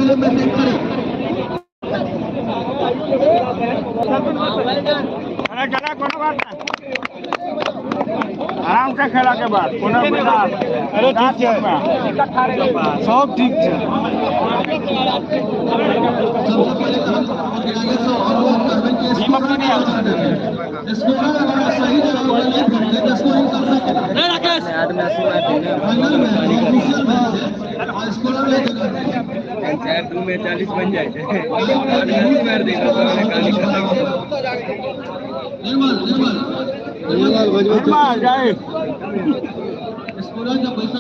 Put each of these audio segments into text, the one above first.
पहले मेंटेन करी। अरे चला कोनो बात नहीं, आराम से खेला के बाद कोनो बात। अरे ठीक है, सब ठीक है। सबसे पहले हम खिलाड़ी से अनुरोध करबै कि स्कोर अगर सही जगह पर नहीं करते तो स्कोरिंग कर सके। फाइनल में ऑफिशियल मैच है और स्कोरर ले जगह 4 2 में 40 बन जाए। निर्मल निर्मल निर्मल जाए स्कोरर का पैसा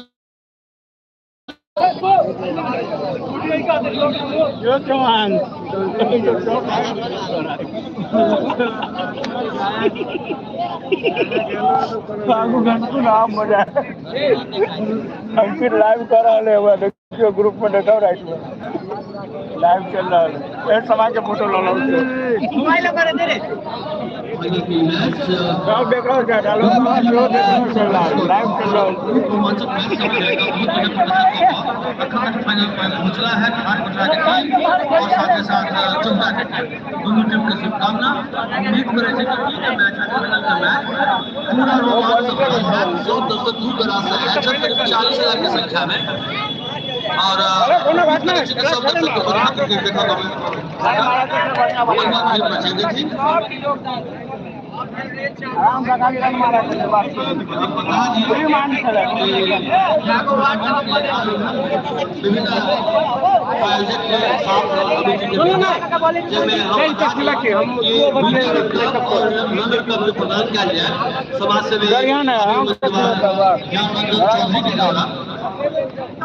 जो चौहान नाम मजा हम फिर लाइव कर रहे हैं। देखियो ग्रुप में देखो, राइट में लाइव चल रहा है। एक समय के फोटो लो लो सब देख रहा है, डालो चल रहा है, लाइव चल रहा है। रोमांचक मैच सब खेलेगा, बहुत बढ़िया प्रदर्शन फाइनल पर पहुंचला है हार पटरा के टीम और साथ ही साथ चौथा के टीम। दोनों टीम के शुभकामना। उम्मीद करे छै कि ई मैच फाइनल के मैच पूरा रोमांच से भरल है। सब दर्शक दूर दराज से आयल छथि, करीब 40,000 के संख्या में। और सब दर्शक के बढ़िया क्रिकेट देखा विभिन्न आयोजक के साथ कप प्रदान किया जाए समाज सेवी चौधरी के द्वारा।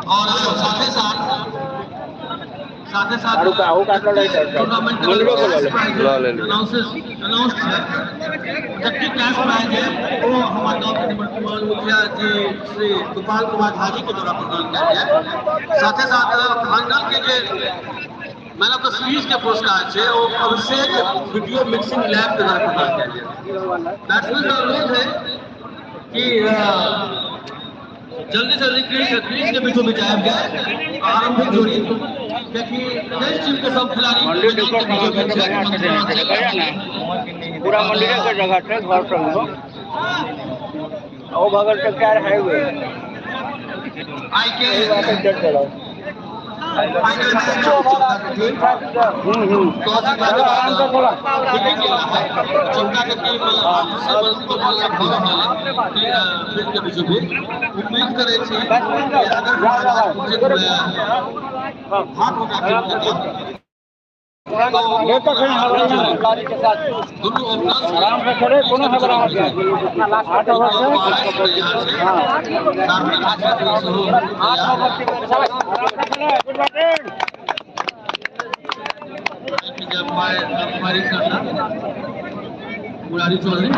और साथ ही साथ टूर्नामेंट अनाउंस है, जबकि कैश प्राइज है वो हमारे गांव के वर्तमान मुखिया जी श्री गोपाल कुमार झा जी के द्वारा प्रदान किया गया। साथ ही साथ फाइनल के जे मैन ऑफ the series के पुरस्कार है वो अभिषेक वीडियो मिक्सिंग लैब के द्वारा प्रदान किया गया। बैट्समैन का अनुरोध है कि जल्दी से जल्दी क्रीज के बीचों बीच आया गया आरंभिक जोड़ी, क्योंकि टेस्ट टीम के सब खिलाड़ी पूरा मंदिर के जगह थे घर से वो बगल से क्या है आई के फाइनल में चौका के टीम फील्ड के बीचों बीच उम्मीद करे छी आराम से करे कोनो हबरा 8 ओवर से 8 over Murari Chaudhary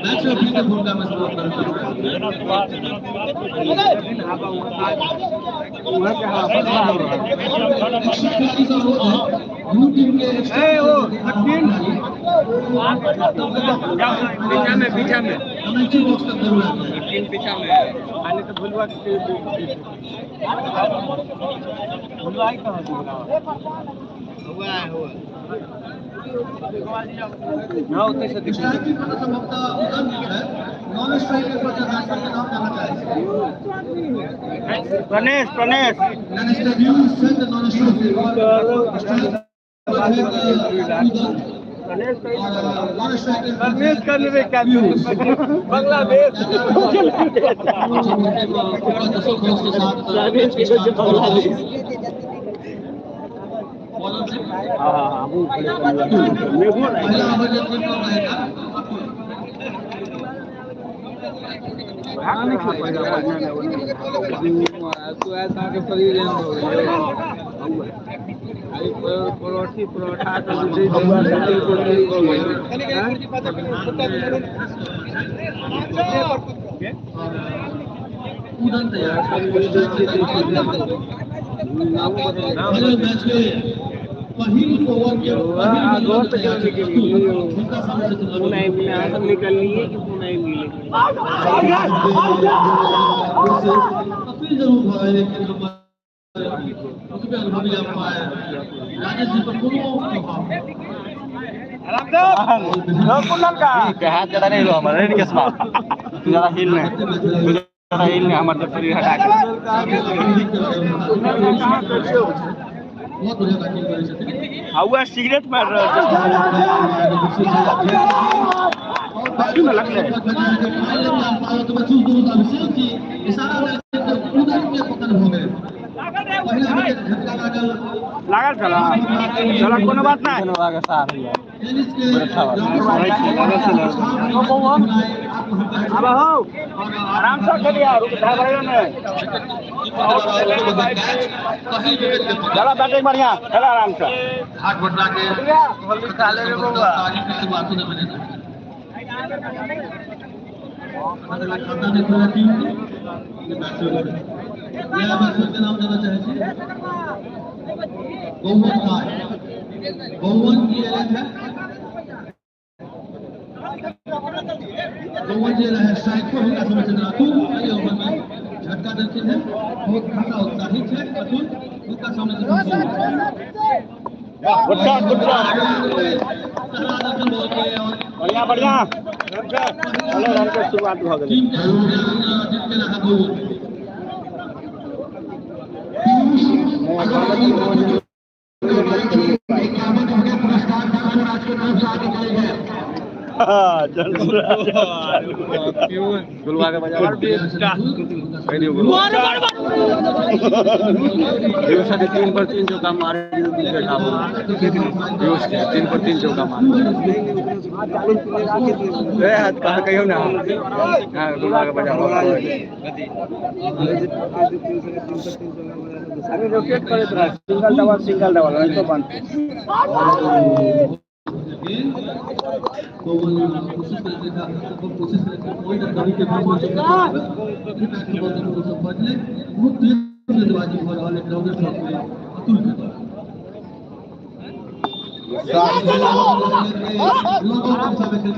match referee के भूमिका में पीछा में पीछा में आने तो भूलवा भूलवा कहाँ हुआ है हुआ ना उतने से नॉन स्ट्राइकर पर बैट्समैन के नाम जाना चाहे प्रणेश प्रणेश नॉन स्ट्राइकर प्रणेश कर ले क्या बांग्लादेश हां वो परोठी परोठा मैच में पहिल ओवर के निकल लिए कि नहीं मिले। अपील जरूर भऽ लेकिन हमर ओतबे अनुभवी अंपायर राजेश जी पर कोनो प्रभाव हाथ ज्यादा नहीं लो हमारे नहीं केसवा ज्यादा हिल नहीं, ज्यादा हिल नहीं हमारे शरीर हटा के। बहुत बढ़िया बैटिंग करै छथिन। हौआ सिगरेट मार रहल छै। लागल छल, चल कोनो बात नहीं। अब हो आराम से खेलिया, रुक घबराइयो नहीं। चला बैटिंग बढ़िया खेला आराम से। घाट बटला के शुरुआती न बने खाता नहीं खुला टीम के नया बैट्समैन के नाम देना चाहे छी बौवन राय। बौवन की एल है, बौवन जी है साइको हिनका समय छथिन अतुल। एहि ओवर में झटका देलखिन है, बहुत खासा उत्साहित है अतुल। हुनका सामने गुड शॉट, गुड शॉट, बढ़िया बढ़िया। चलो रन के शुरुआत भ गेलै। टीम के जीत के रहा बौवन। हां चल गुलवा के बजा के 3 पर 3 चौका मारे, 3 पर 3 चौका मारे। हाथ कहाँ कहियो ना। हाँ गुलवा के बजा अरे रोटेट करैत रह, सिंगल डबल सिंगल डबल नहीं तो बंद। कोशिश करते थे, कोशिश करते कोई कभी के बीच में बदले बहुत तेज गेंदबाजी हो रहा है ग्राउंड शॉट में अतुल के द्वारा।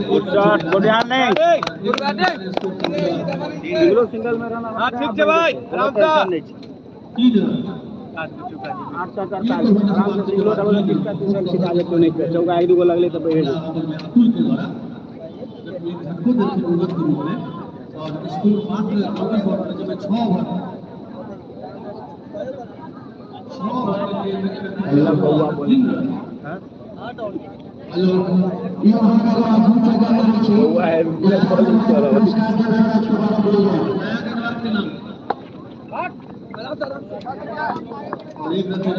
गुड शॉट, गुड यार नहीं सिंगलो सिंगल में रन। हां ठीक छै भाई, आराम से। तीन 8 7 48 आराम से सिंगलो डबल में 3 3 रन खिंचा जेतौ। नहीं चौका एक दूगो लगले तऽ बढ़ि जेतौ। ओवर में अतुल के द्वारा एक झटको देलखिन ओवर के रूप में और स्कोर मात्र 24 ओवर में जब 6 ओवर 6 ओवर के अल्लाह बउआ बोले। हां बउआ है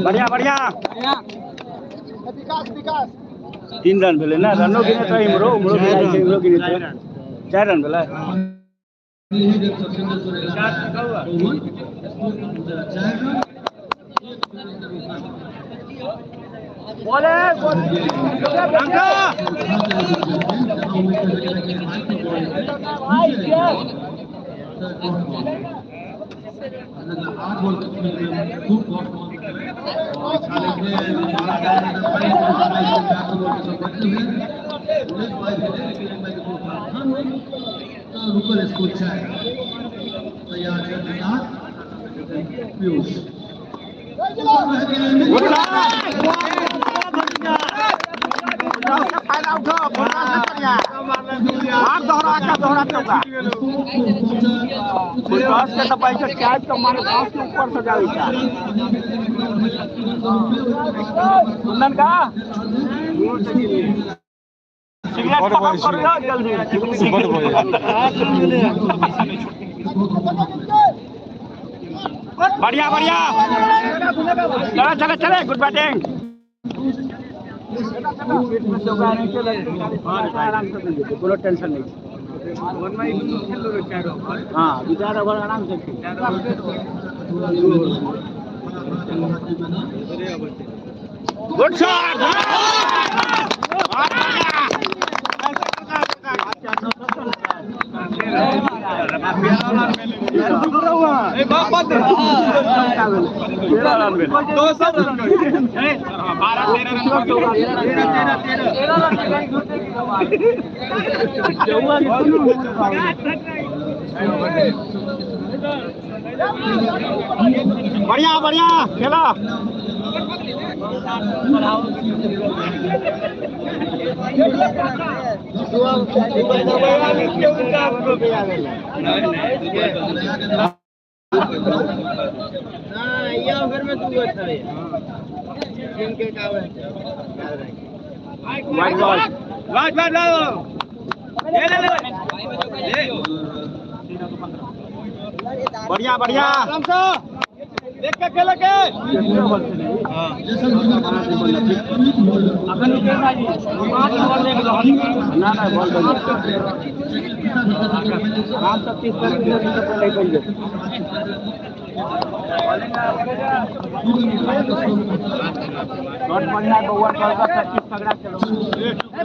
बढ़िया बढ़िया। 3 रन भेलै ना, रनो गिनैत रह इम्हरो उम्हरो गिनाइ छै, इम्हरो गिनैत रह। 4 रन भेलै। बोले आठ बॉल खूब रुकल स्कोर 4 तैयार है पीयूष। फायदा उठाओ, दोहरा का दोहरा चौका के तो पैसा चाय तो मारे घास के ऊपर से जावे। कुंदन का सिगरेट खत्म कर दो जल्दी। बढ़िया बढ़िया, चला चला चले, गुड बैटिंग। कोनो टेंशन नहीं। हाँ 2-4 ओवर आराम से खेल। Good shot. बढ़िया बढ़िया खेला। बढ़िया बढ़िया देख के खेल के।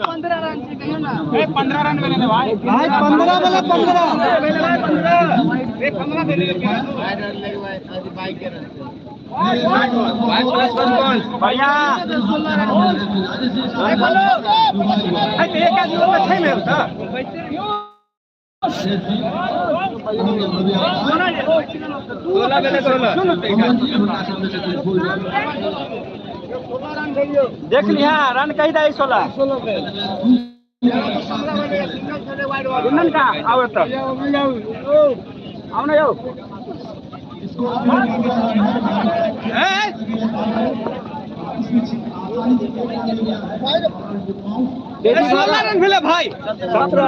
15 रन 15 रन भाई, 15 वाला 15 बढ़िया। देख लिया रन कही दा 16 का आओ तो आओ ना यो। 16 रन भेले भाई, 17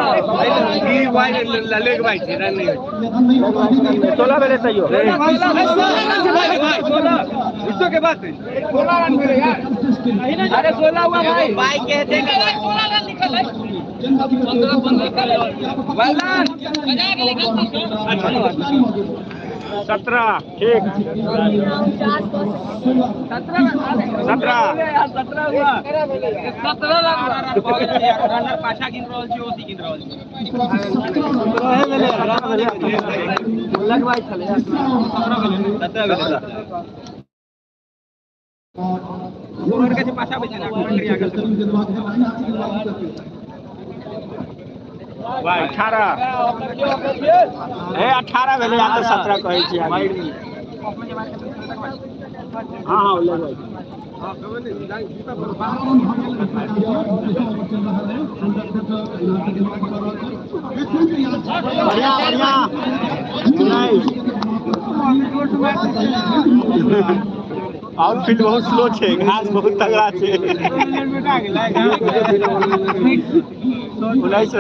16 भेले तैयो 16 के बात 16 रन भेले यार। अरे 16 हुआ भाई, भाई कहते 16 रन निकल है 15 15 17 ठीक 17 17 हुआ पाछा गिन रहल छी ओसी गिन रहल छी। पाछा बचे ना 18 हे 18 भेलै आ तऽ 17 कहै छी। हाँ हाँ लेबै। बढ़िया बढ़िया। आउटफील्ड बहुत स्लो छै, घास बहुत तगड़ा छै। 19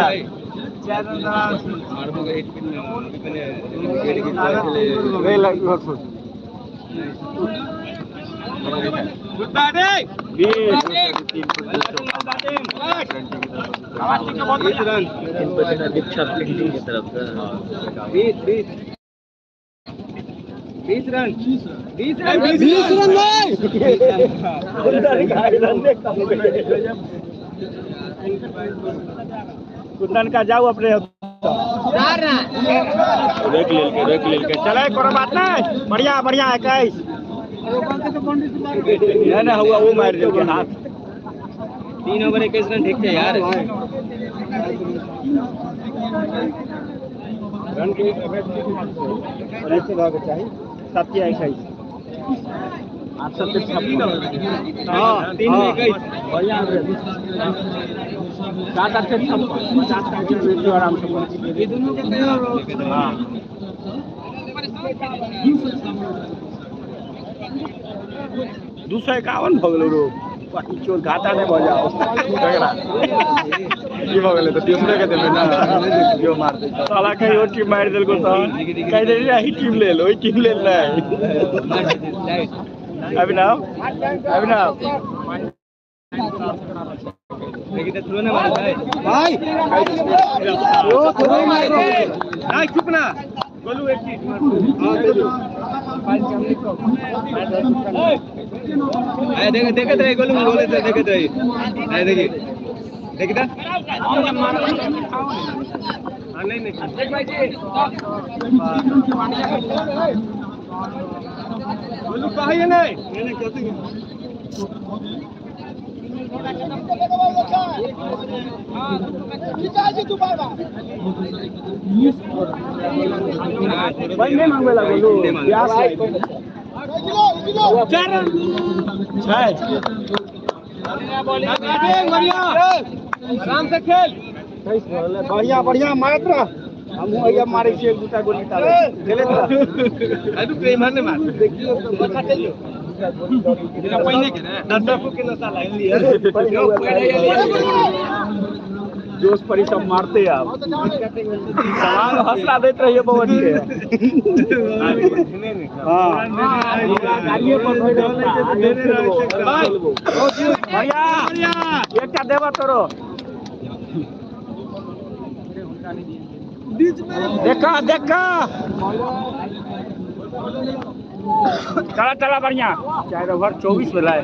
run 20 run 20 run 20 run Kundan का जाओ अपने रोक लेल के चले, कोनो बात नहीं। बढ़िया बढ़िया 21 नहीं ना हुआ वो मार देलके हाथ। 3 ओवर 21 रन ठीक है यार। रन के एवरेज रहके चाही 7 या 21 8 7 56। हां 3 में 21 बढ़िया 7 8 56 50 का रेशियो आराम से। ये दोनों के हां 251 भ गेलो रो चोर घाटा नहीं भ जाओ। की भ गेलै त दूसरे के देबै ना केओ मार दे साला कहीं और टीम मार देलको त कहि दे रही टीम ले लो, ओइ टीम ले ले। अभिनव अभिनव लेकिन तो थ्रो ना मारे भाई भाई ओ थ्रो मारे ना चुप ना गोलू एक चीज अरे देख देखत रही गोलू बोले तो देखत रही। अरे देखिए देखता हां नहीं नहीं देख भाई जी। बोलू कहिए नहीं भाई नहीं मांगे ला बोलू प्यास चार छह बढ़िया आराम से खेल बढ़िया बढ़िया मारत रह हम भैया मारे छी एक दूटा गोली ताले खेलत रह अरे प्रेम ने मार देखियो अच्छा चलियो पहले के ना दस के नशा लाइन लिया जोश पर ही सब मारते हैं आप सामान हौसला देते रहिए बवन के। हां गाड़िए पर भैया एकटा देबा तोरो देखा देखा चला चला बढ़िया 4 ओवर 24 भेलै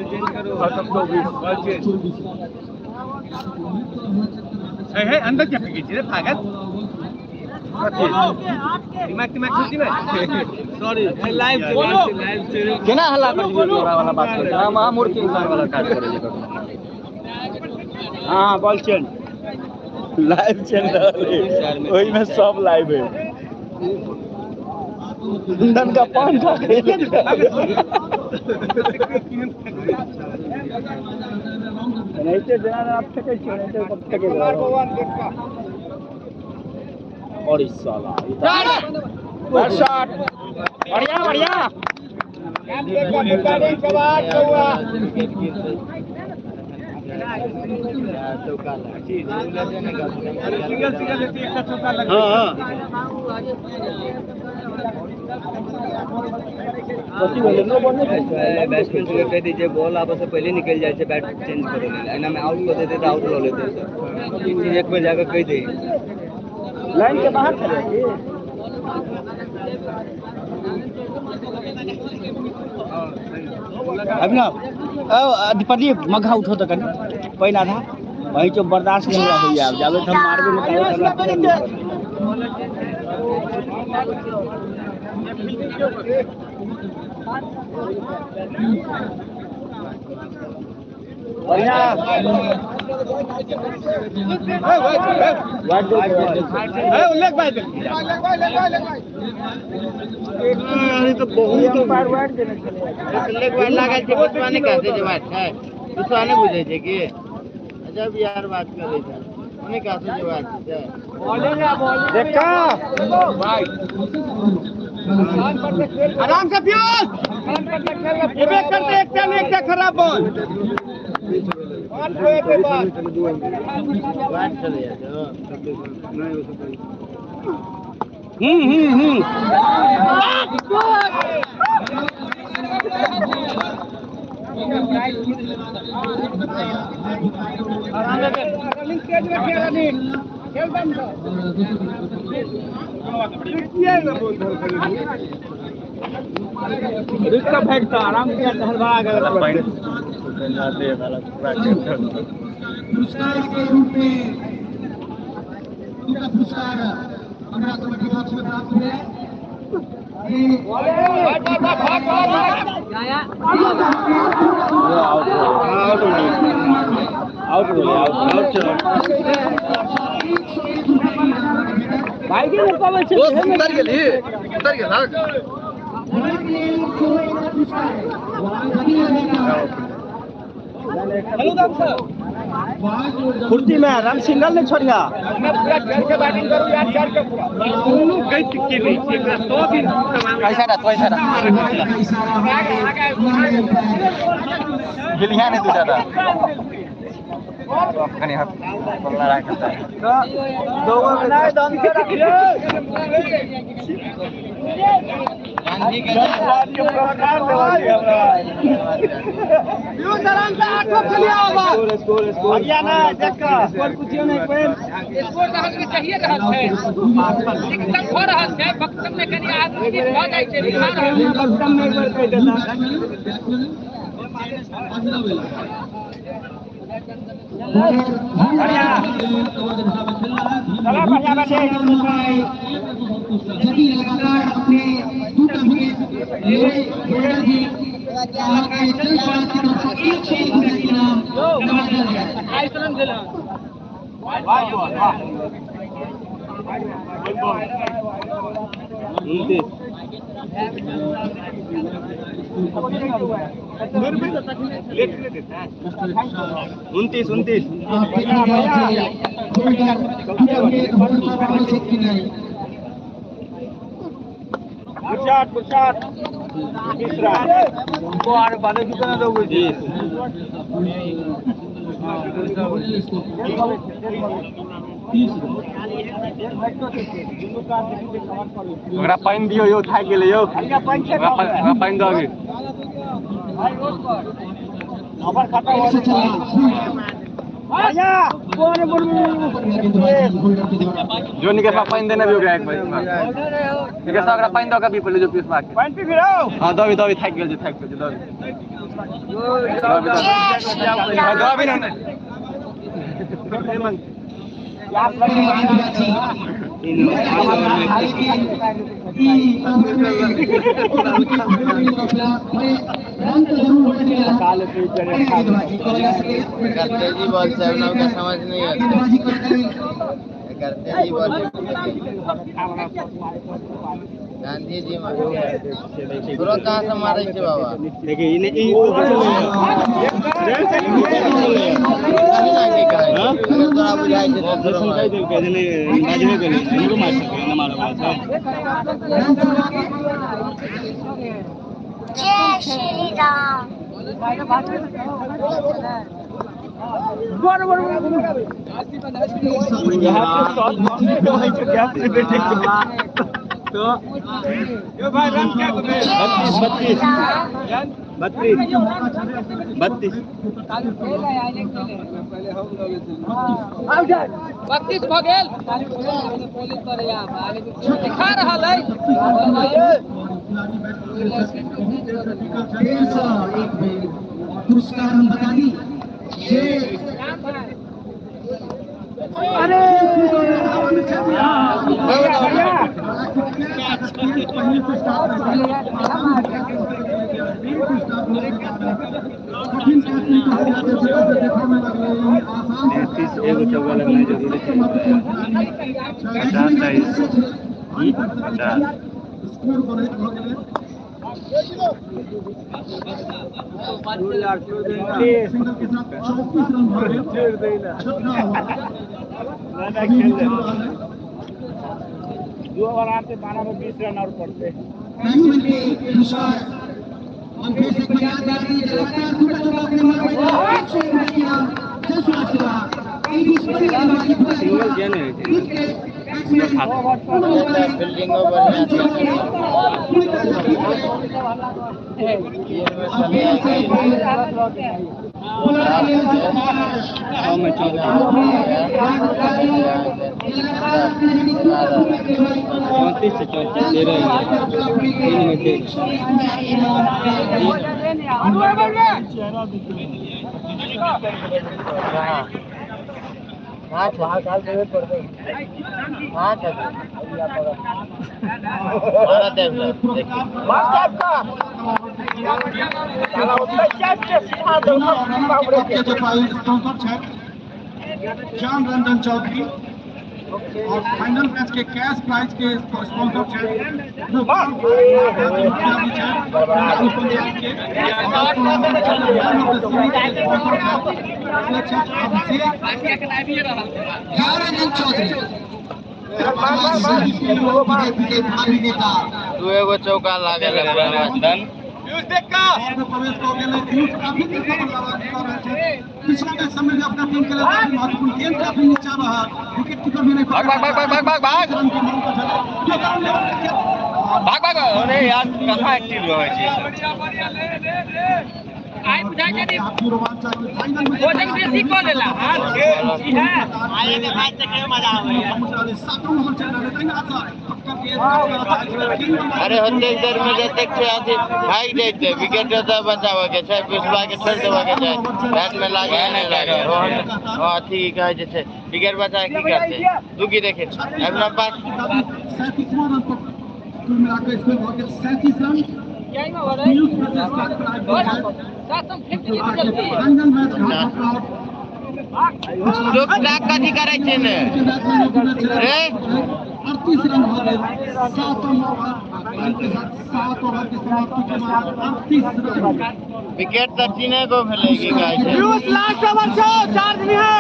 खत्म 24 है अंदर क्या फेंकी रे पागल दिमाग दिमाग खुशी में सॉरी लाइव केना हल्ला कर तोरा वाला बात कर हम मूर्ख इंसान वाला काज करे जे। हां बॉल चेंज लाइव चल रहल है ओही में सब लाइव है। कुंदन का पान खा के एनाहिते जेना आप फेकै छी ओनाहिते सब फेकै और इस साला शॉट बढ़िया बढ़िया सिंगल सिंगल लेती एक चौका लग। हां बैट्समैन के कह दीजिए बॉल आपस से पहले निकल जाए छै बैट चेंज करे लेल एना में आउट कर देते त आउट ल लेते सर। ई चीज एक बेर जाकर कह दे लाइन के बाहर चले अभिनव प्रदीप मघा उठो तो कनी पहिन आधा वही तो बर्दाश्त नहीं हो भैया जाबे हम मारबे नहीं ताबे हमरा बढ़िया उल्लेख भाई अरे तो बहुत अंपायर वाइड देने चले उल्लेख भाई लागल छै बसवा नहि कहते जे बात छै बसवा नहि बुझै छै कि अजब यार बात करै छै नहि कहते जे बात छै देखा आराम से पीयूष एबे करते एकटा ने एकटा खराब बॉल बात चले जाए। रनिंग तेज रखिए रनिंग खेल बंद कर रुक का फेंकता आराम से हलवा गलत पुरस्कार के रूप में दूसरा पुरस्कार हमरा कबड्डी बॉक्स में प्राप्त हुए। आउट आउट भाई के ऊपर छै उतर गेली उतर गेल। फुर्ती में राम सिंगल नहीं छोड़िया पूरा चढ़ के बैटिंग करू यार चढ़ के पूरा दोनों गई टिक्की नहीं एकरा 100 दिन पैसा रख पैसा रख गिलिया नहीं तू ज्यादा कनी हाथ पल्ला राख दो नहीं दम के रखिए पीयूष आराम से 8 खेलिए ओवर स्कोर स्कोर बढ़िया ना देख स्कोर पूछियो नहीं कोई स्कोर तऽ हमके चाहिए रहल छै दिक्कत हो रहल छै बक्सम में कनी आदमी भऽ जाइ छै लिखा रहल छै बक्सम में एक बार कह देता बढ़िया चला बढ़िया बैठे यदि लगातार अपने दूटा विकेट जी आपके जल समाज की तरफ से 100 रुपए इनाम नवाजा गया। 29 29 ओकरा पानि दियौ यौ, थाकि गेलै यौ, ओकरा पानि दऽ अभी। जो निकेश पानि देने भी ओकरा एक बार, निकेश ओकरा पानि दऽ कऽ पी पहिले जो पीसबा के। हां दबी दबी, थाकि गेल छै, थाकि गेल छै, दबी दबी ना। करते जी बॉल से उनका समझ नहीं आता, करते जी बॉल गांधी जी तुरंत कहाँ से मारे छे बाबा। देखिए इने ई तोरा बुझाइ छै ऑपरेशन कर देलकै जे नहीं बाजबे गेलै, हमरो मार सकै ना मारब छै। जय श्री राम। तो यो भाई रन क्या 32 32 32 32 भ गेल दिखा रहल है। पुरस्कार हम बता दी ये अरे एगो चौका लगना जरूरी है। 50 50 दो ओवर आते 12 में 20 रन और पड़ते। सिंगल किया नहीं फील्डिंग बढ़िया 34 से 34 13 3 में 13। श्याम रंजन चौधरी और फाइनल मैच के कैश प्राइज के स्पॉन्सर दू एगो चौका लागल पिछला मैच समय में अपना टीम के लिए महत्वपूर्ण गेंद काफी नीचा रहा, विकेट कीपर भी नहीं भाग भाग भाग भाग भाग भाग भाग भाग। अरे यार कहाँ एक्टिव रहै छै आई बुझा के दी काफी रोमांचक फाइनल में भोजन बेसी क लेला। हां ई है आए के मैच देखे में मजा आवे है। सातों ओवर चल रहा है अच्छा पक्का। अरे होते देर में जतेक छै अथी भागि जैते, विकेट तऽ बचाबऽ के छै, पिछला के छोड़ि देबऽ के छै, बैट में लागे नहि लागे अथी की कहै छै, विकेट बचा के की करतै। दुखी देखे अपना पास 37 रन पर कुल मिलाकर स्कोर भऽ गेल 37 रन। लोक कथी करै छै ने रे? 38 रन भऽ गेल 7 ओवर के साथ। 7 ओवर के समाप्ति के बाद 38 रन। विकेट तऽ 3 गो भेलै की कहै छै। लास्ट ओवर छौ, चार्ज नहीं है,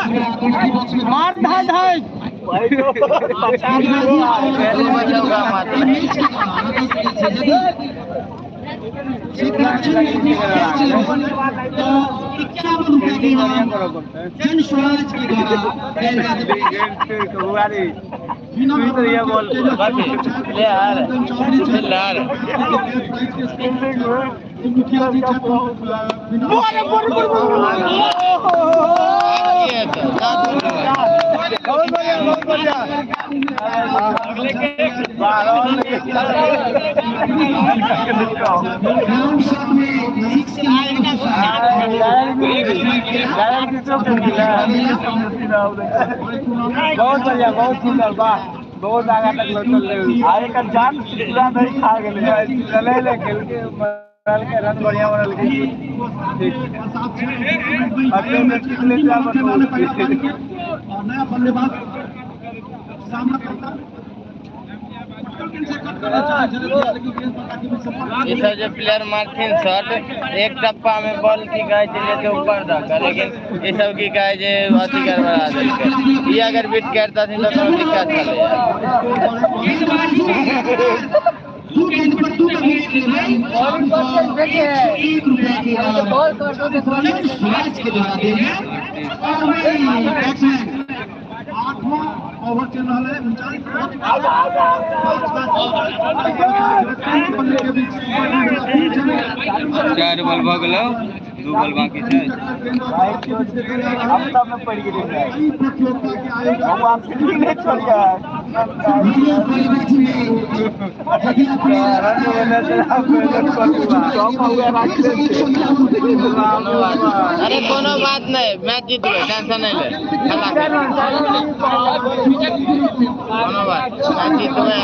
मार ढाई ढाई। 51 रुपए के इनाम जन स्वराज के द्वारा देल जाइत। बहुत बढ़िया, बहुत बढ़िया। बहुत बढ़िया, बहुत सुंदर, वाह, बहुत आगा तक लौटल रहे। आ एकर जान पूरा नहीं खा गेलै, चले ले खेल के के रन बढ़िया बनल के। ठीक अगले मैच जीत ले जा। और नया बल्लेबाज सामना करता। ये सब जो प्लेयर मारथिन शॉट एक टप्पा में बॉल की कहै छै लेके ऊपर दऽ कऽ, लेकिन ई सब की कहै छै अथी गड़बड़ा देलकै। ई अगर बीट करतथिन तऽ कोनो दिक्कत छलै। 2 गेंद पर 2 का विकेट लेबै 101 रुपए के इनाम स्वराज के द्वारा देंगे। और वही बैट्समैन 8वां ओवर चल रहा है। 39 रन, 4 बॉल भऽ गेलौ, 2 बॉल बाकी छै। अब तब में पड़ गेलै हम वापसी नहीं छोड़ गया। अरे कोनो बात नहीं, मैच जीतबै, टेंशन नहीं ले, कोनो बात, मैच जीतबै।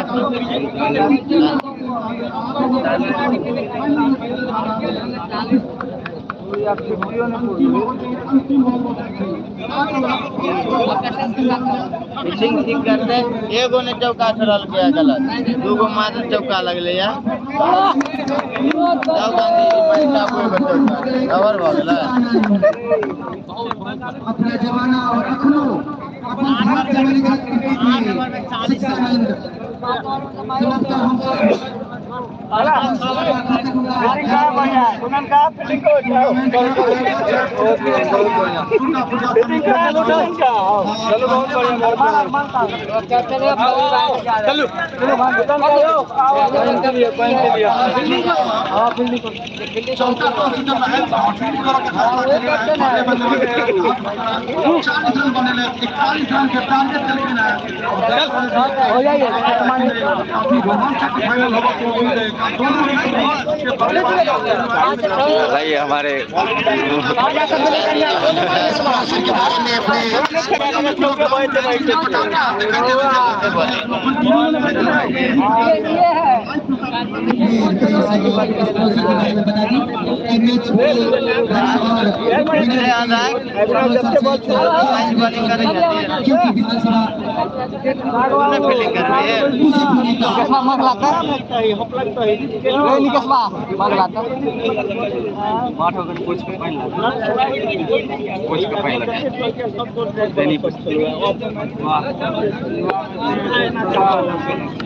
फील्डिंग ठीक करते, एगो ने चौका छोड़लकै या गलत, 2 गो मात्र चौका लगलै या। कवर भऽ गेलै। अपना जमाना और अखनो अपन भारत जमाने के क्रिकेट में शिक्षानंद समाप्त हम सब। चौथा टॉस जीतल रहे, 40 रन बनेले, 41 रन के टारगेट देलखिन है। काफी रोमांचक फाइनल होगा तो दोनों भाई हमारे के बारे में अपने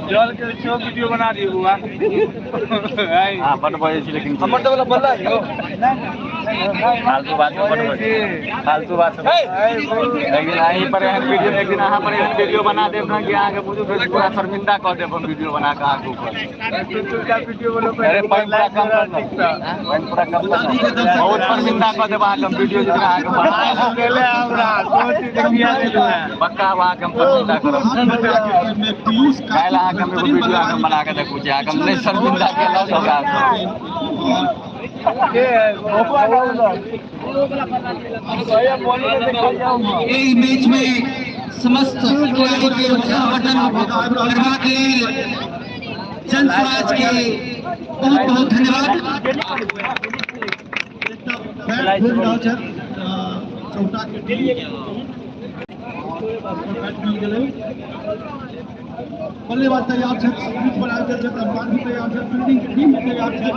जल के वीडियो बना दी हुआ। हां बड बजे छी, लेकिन हमर त वाला बल्ला हो फालतू बात बड बजे, फालतू बात। एक दिन अहीं पर एहन वीडियो, एक दिन अहाँ पर एहन वीडियो बना देब ना कि अहाँ के बुझू पूरा शर्मिंदा कऽ देब हम वीडियो बना के अहाँ के ऊपर। अरे पानि पूरा कम कर, पानि पूरा कम कर, बहुत शर्मिंदा कऽ देब अहाँ के वीडियो जितना अहाँ के बना गेले हमरा सोच देखिया पक्का अहाँ के हम शर्मिंदा करब। काल्हि अहाँ के हम एगो वीडियो अहाँ के बना के देखू छी, अहाँ के हम नहि शर्मिंदा केलहुँ तऽ हमरा एहि मैच में समस्त खिलाड़ी के उत्साहवर्धन करबाक लेल जन स्वराज के बहुत बहुत धन्यवाद। चौटा के बैट मिल गेलै। बल्लेबाज तैयार छै, पिच पर आबि गेल छै, अंपायर भी तैयार छै, फील्डिंग के टीम भी तैयार छै।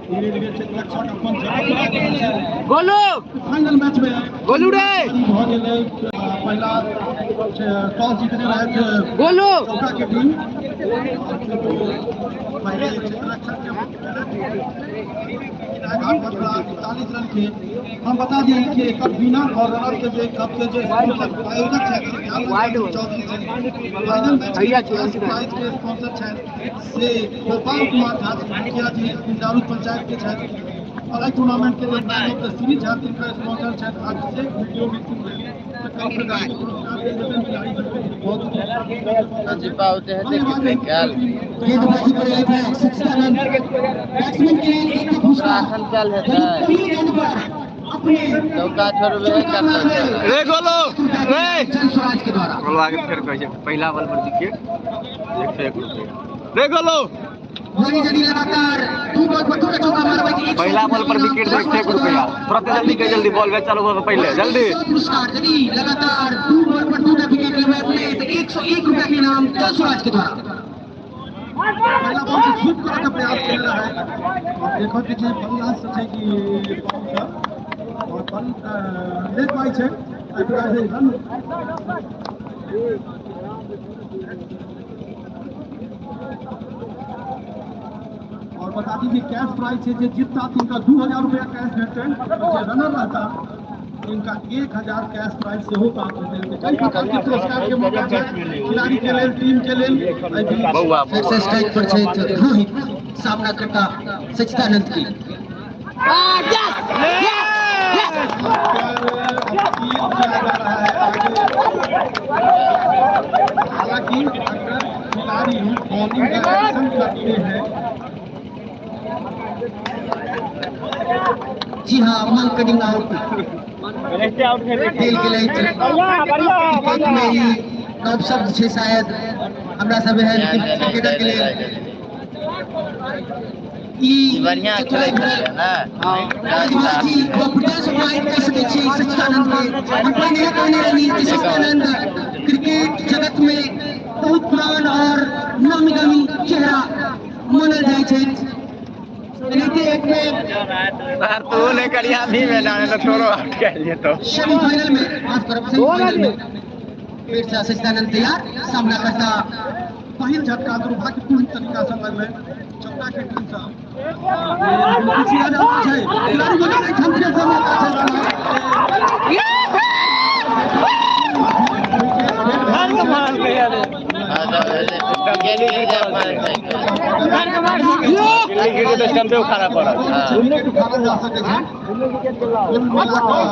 धीरे धीरे क्षेत्ररक्षक अपन जगह बना रहल छै। गोलू फाइनल मैच में गोलू रे भऽ गेलै। पहिला टॉस जीतने रहथि गोलू चौका के टीम। पहले क्षेत्ररक्षक के 41 रन के हम बता दिए कि एकर विनर और रनर के जे कप के जे स्पॉन्सर आयोजक छथि चौधरी जी, फाइनल मैच के प्राइज के स्पॉन्सर छथि से गोपाल कुमार झा मुखिया जी पिंडारू पंचायत के छथि और एहि टूर्नामेंट के जे मैन ऑफ the series छथि तिनकर स्पॉन्सर छथि अभिषेक वीडियो मिक्सिंग। तऽ कई प्रकार के पुरस्कार देल जेतनि खिलाड़ी सबके। बहुत जीपा होते हैं कितने काल गेंदबाजी पर आए थे सच्चिदानंद, बैट्समैन के एक घुसका एखन चल हेतै पहली गेंद पर अपने चौका छोड़बे करतै। रे गोलू रे जन स्वराज के द्वारा गोलवा के फेर कहै छै पहिला बॉल पर विकेट 101 रुपया। रे गोलू वही जड़ी लगातार 2 बॉल पर 2 चौका मारबै के पहिला बॉल पर विकेट 101 रुपया। तुरंत जल्दी के जल्दी बॉल में चालू हो पहले जल्दी। पुरस्कार यदि लगातार 2 बॉल पर 2 विकेट लेबै अपने तो 101 रुपया के इनाम जन स्वराज के द्वारा। पहला बॉल के स्वीप करे के प्रयास कर रहा है और देखो कि जे बल्ला से छै कि बाउंसर और बल ले पाई छै एहि प्रकार से रन। और बता दी कि कैश प्राइज है जे जीतता तिनका 2000 रुपया कैश भेटतनि, जे रनर रहता तिनका 1000 कैश प्राइज सेहो प्राप्त हेतनि। कई प्रकार के पुरस्कार के मौका छै खिलाड़ी के लेल, टीम के लेल। एहि बीच बौआ फिर से स्ट्राइक पर छै रोहित, सामना करता सच्चिदानंद की। अपील किया जा रहा है आगे। हालांकि अगर खिलाड़ी बॉलिंग का एक्शन करते हैं जी हाँ, मांकडिंग आउट देल गेलै। क्रिकेट में ई नव शब्द छै शायद हमरा सब एहन क्रिकेटर के लेल ई बढ़िया खेलै छलियै ने। प्रतिभाजी कॉन्फिडेंस प्रोवाइड कर सकै छी सच्चिदानंद के। हम पहिने कहने रही कि सच्चिदानंद क्रिकेट जगत में बहुत पुरान और नामी गामी चेहरा मानल जाइ छै। एनाहिते एक बेर सर तू नहीं करिया भी मैदान में तो छोड़ो आउट कर लिए तो सेमीफाइनल में, माफ करब, सेमीफाइनल में फिर से सच्चिदानंद तैयार सामना करता। पहिल झटका दुर्भाग्यपूर्ण तरीका से लगलै चौका के टीम से। पिछला जा रहल छै खिलाड़ी बना एहिठाम फेर से मौका छै। गिल्ली गिर तो स्टंप पे उखाड़ा पड़ल। उखाड़ल जा सकै छै। कुल मिला कऽ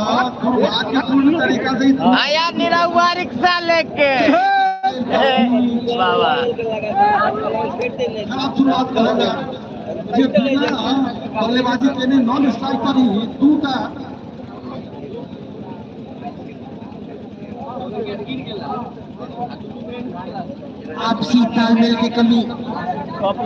दुर्भाग्यपूर्ण तरीका से आया निरहुआ रिक्शा लेके बाबा खराब शुरुआत करल जाय जे बिना बल्लेबाजी केने नॉन स्ट्राइकर ही दूटा आपसी तालमेल की कमी साफ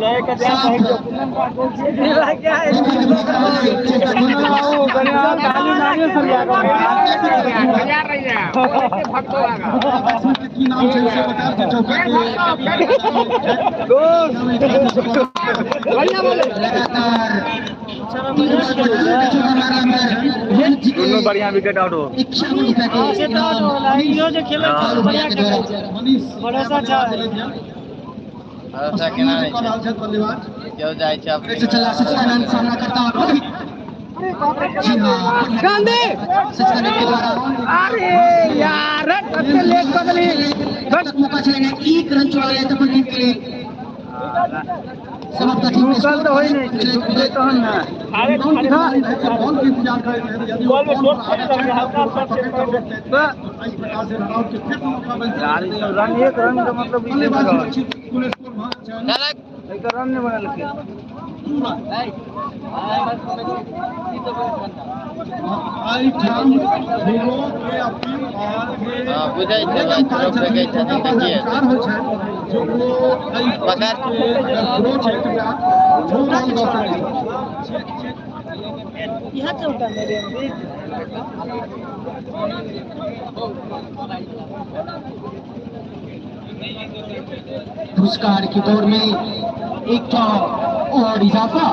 की नाम छै से बता के चौका के लगातार 3 बॉल पर 2 चौका मारला पर रोहित जी के दोनों बढ़िया विकेट आउट हो। 51 रुपया के इनाम रुपया के द्वारा। मनीष भरोसा छै। भरोसा केना नहि कर रहल छै बल्लेबाज। केओ जाइ छै फिर से चला सच्चिदानंद सामना करता रोहित जी हाँ गांधी सच्चिदानंद के द्वारा। अरे यार कते लेट बदली तक मौका चलेगा, 1 रन चुरा लिया था अपन टीम के लिए। समाप्त टीम के रुकल तऽ होइ नहि छै, रुकलै तहन ने। बॉल के इंतजार करे रहे यदि वो बॉल पर आगे चढ़ तो इस प्रकार से रन आउट के फिर मौका मिल सकता है। रन एक रन के मतलब ई नहि बल्लेबाजी रहल। अच्छी कुल स्कोर भऽ छै चलक एकर रन नहि बनलकै। 2 रन। हां बुझै छै भाई, थ्रो फेकै छथिन तऽ की हेतै? पकड़। पुरस्कार की दौड़ में एक और इजाफा।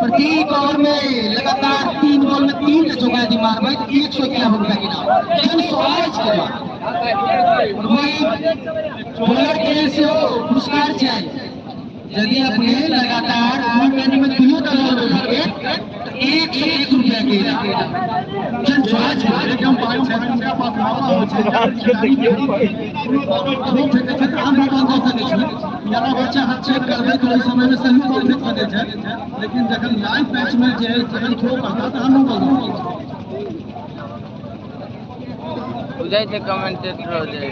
प्रत्येक ओवर में लगातार 3 बॉल में 3 चौका यदि मारबै तऽ 151 रुपया के इनाम जन स्वराज के द्वारा। वही बॉलर के सेहो पुरस्कार छै, यदि अपने लगातार 2 गेंद में 2 टा बॉल विकेट तऽ 101 रुपया के इनाम जन स्वराज के। चेक करबै तऽ ओहि समय में सही बॉल फेंक सकै छै, लेकिन जखन लाइव मैच में जे जखन थ्रो करता तऽ नो बॉल। बुझै छै कमेंटेटर जे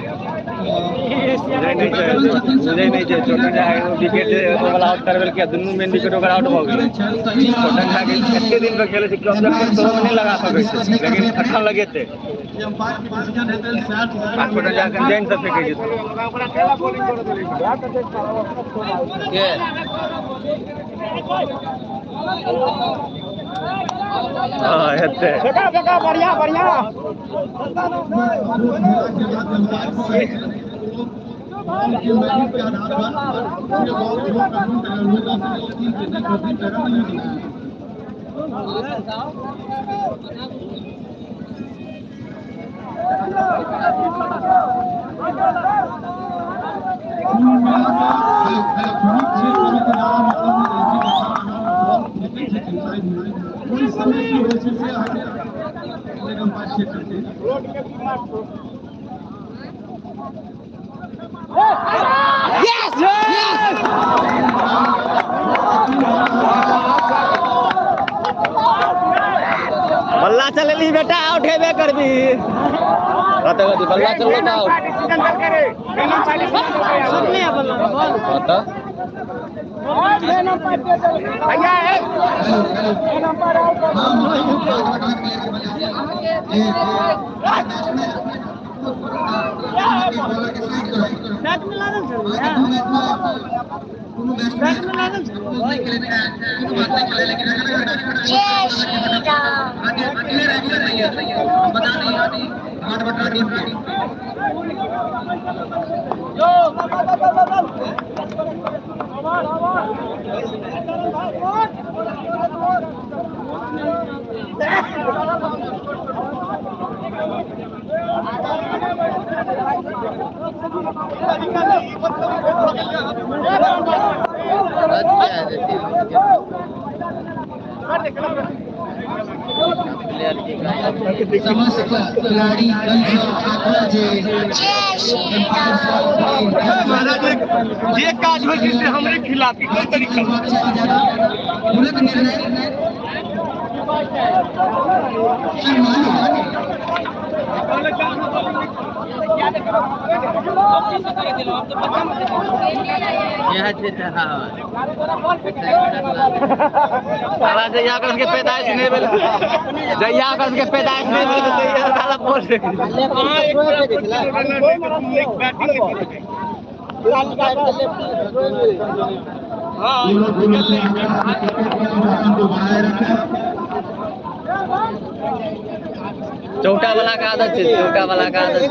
बुझै नहि छै। छोटन झा विकेट वाला आउट करबेलकै, दुनू मेन विकेट ओकर आउट भऽ गेलै। छोटन झा के एते दिन पर खेलै छै, कम से कम थ्रो नहि लगा सकै छै, लेकिन अखन लगेतै। आ छोटन झा के जानि से फेकै छै। के हां हेतै। बढ़िया बढ़िया। बल्ला चलेली बेटा, आउट हेबे करबी। कते बल्ला चललो तऽ आउट। जय श्री राम। समस्त खिलाड़ी जय श्री राम। जे काज होइ छै से हमरे खिलाफ कोई तरीका तुरंत निर्णय यहाँ छै तऽ हाँ साला जहिया ओकर सबके पैदाइश नहि भेल, जहिया ओकर सबके पैदाइश नहि भेल तहिया साला बोल। चौटा वाला का आदत छै, चौटा वाला का आदत छै।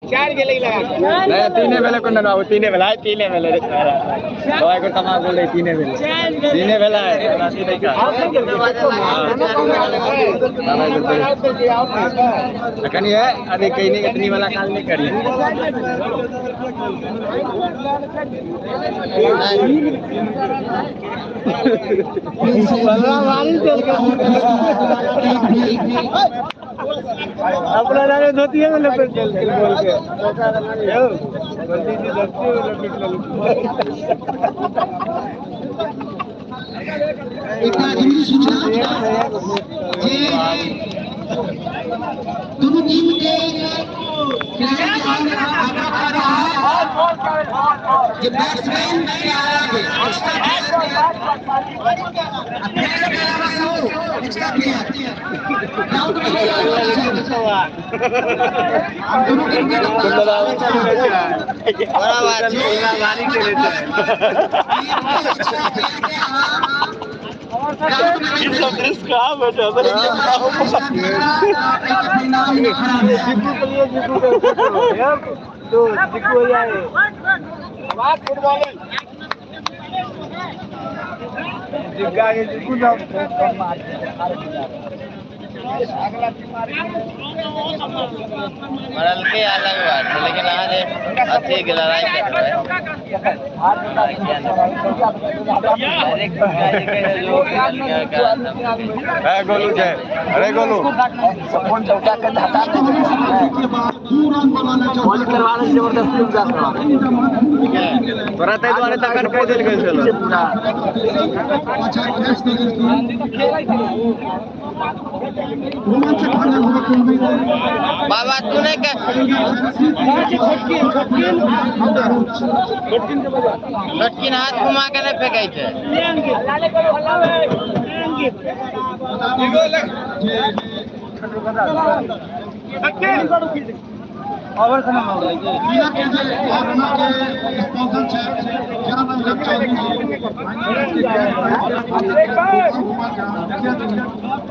चार गेलै लगा नहीं तीने भेलै कोन बाबू, तीने भेलै, तीने भेलै रे सारा। दवाई को तमाम बोल रहे तीने भेलै, तीने भेलै। कनी है अरे कहीं नहीं इतनी वाला काल नहीं करिए। अपना जाने धोती है लपेट चल बोल के गलती से धोती है लपेट एक जरूरी सूचना जे दोनों टीम के खिलाड़ी के सामने आंकड़ा खड़ा रहा है। जे बैट्समैन के आगे एक्स्ट्रा प्लेयर के अलावा सब एक्स्ट्रा प्लेयर ग्राउंड में दोनों टीम के बड़ा बात भारी खेले थे। मरल के अलग बात है, लेकिन आज अथी के लड़ाई कर रहे हैं। गोलू जय, अरे गोलू फोन चौका के हटा करवा जबरदस्ती तोरा ताहि दुआरे तखन कहि देल गेल छल। बाबा तू नहीं कह छोटकिन हाथ घुमा के नहीं फेंकै छै।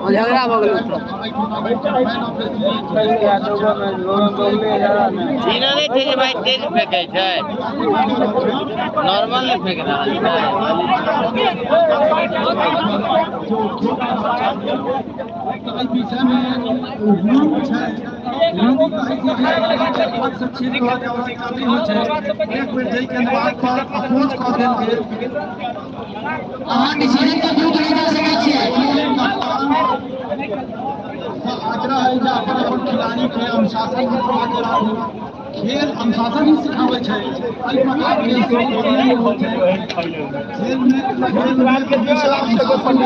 झगड़ा भऽ गेल। ई नहि छै जे भाई तेज फेंकै छै, नॉर्मल नहीं फेंक रहल छै। अहाँ डिसीजन के विरुद्ध नहि जा सकै छियै। आग्रह है जे अपन अपन खिलाड़ी के अनुशासन में बना के राखू। खेल अनुशासन ही सिखाबै छै। एहि प्रकार के नहि होइ छै खेल में। खेल में हमेशा अनुशासन।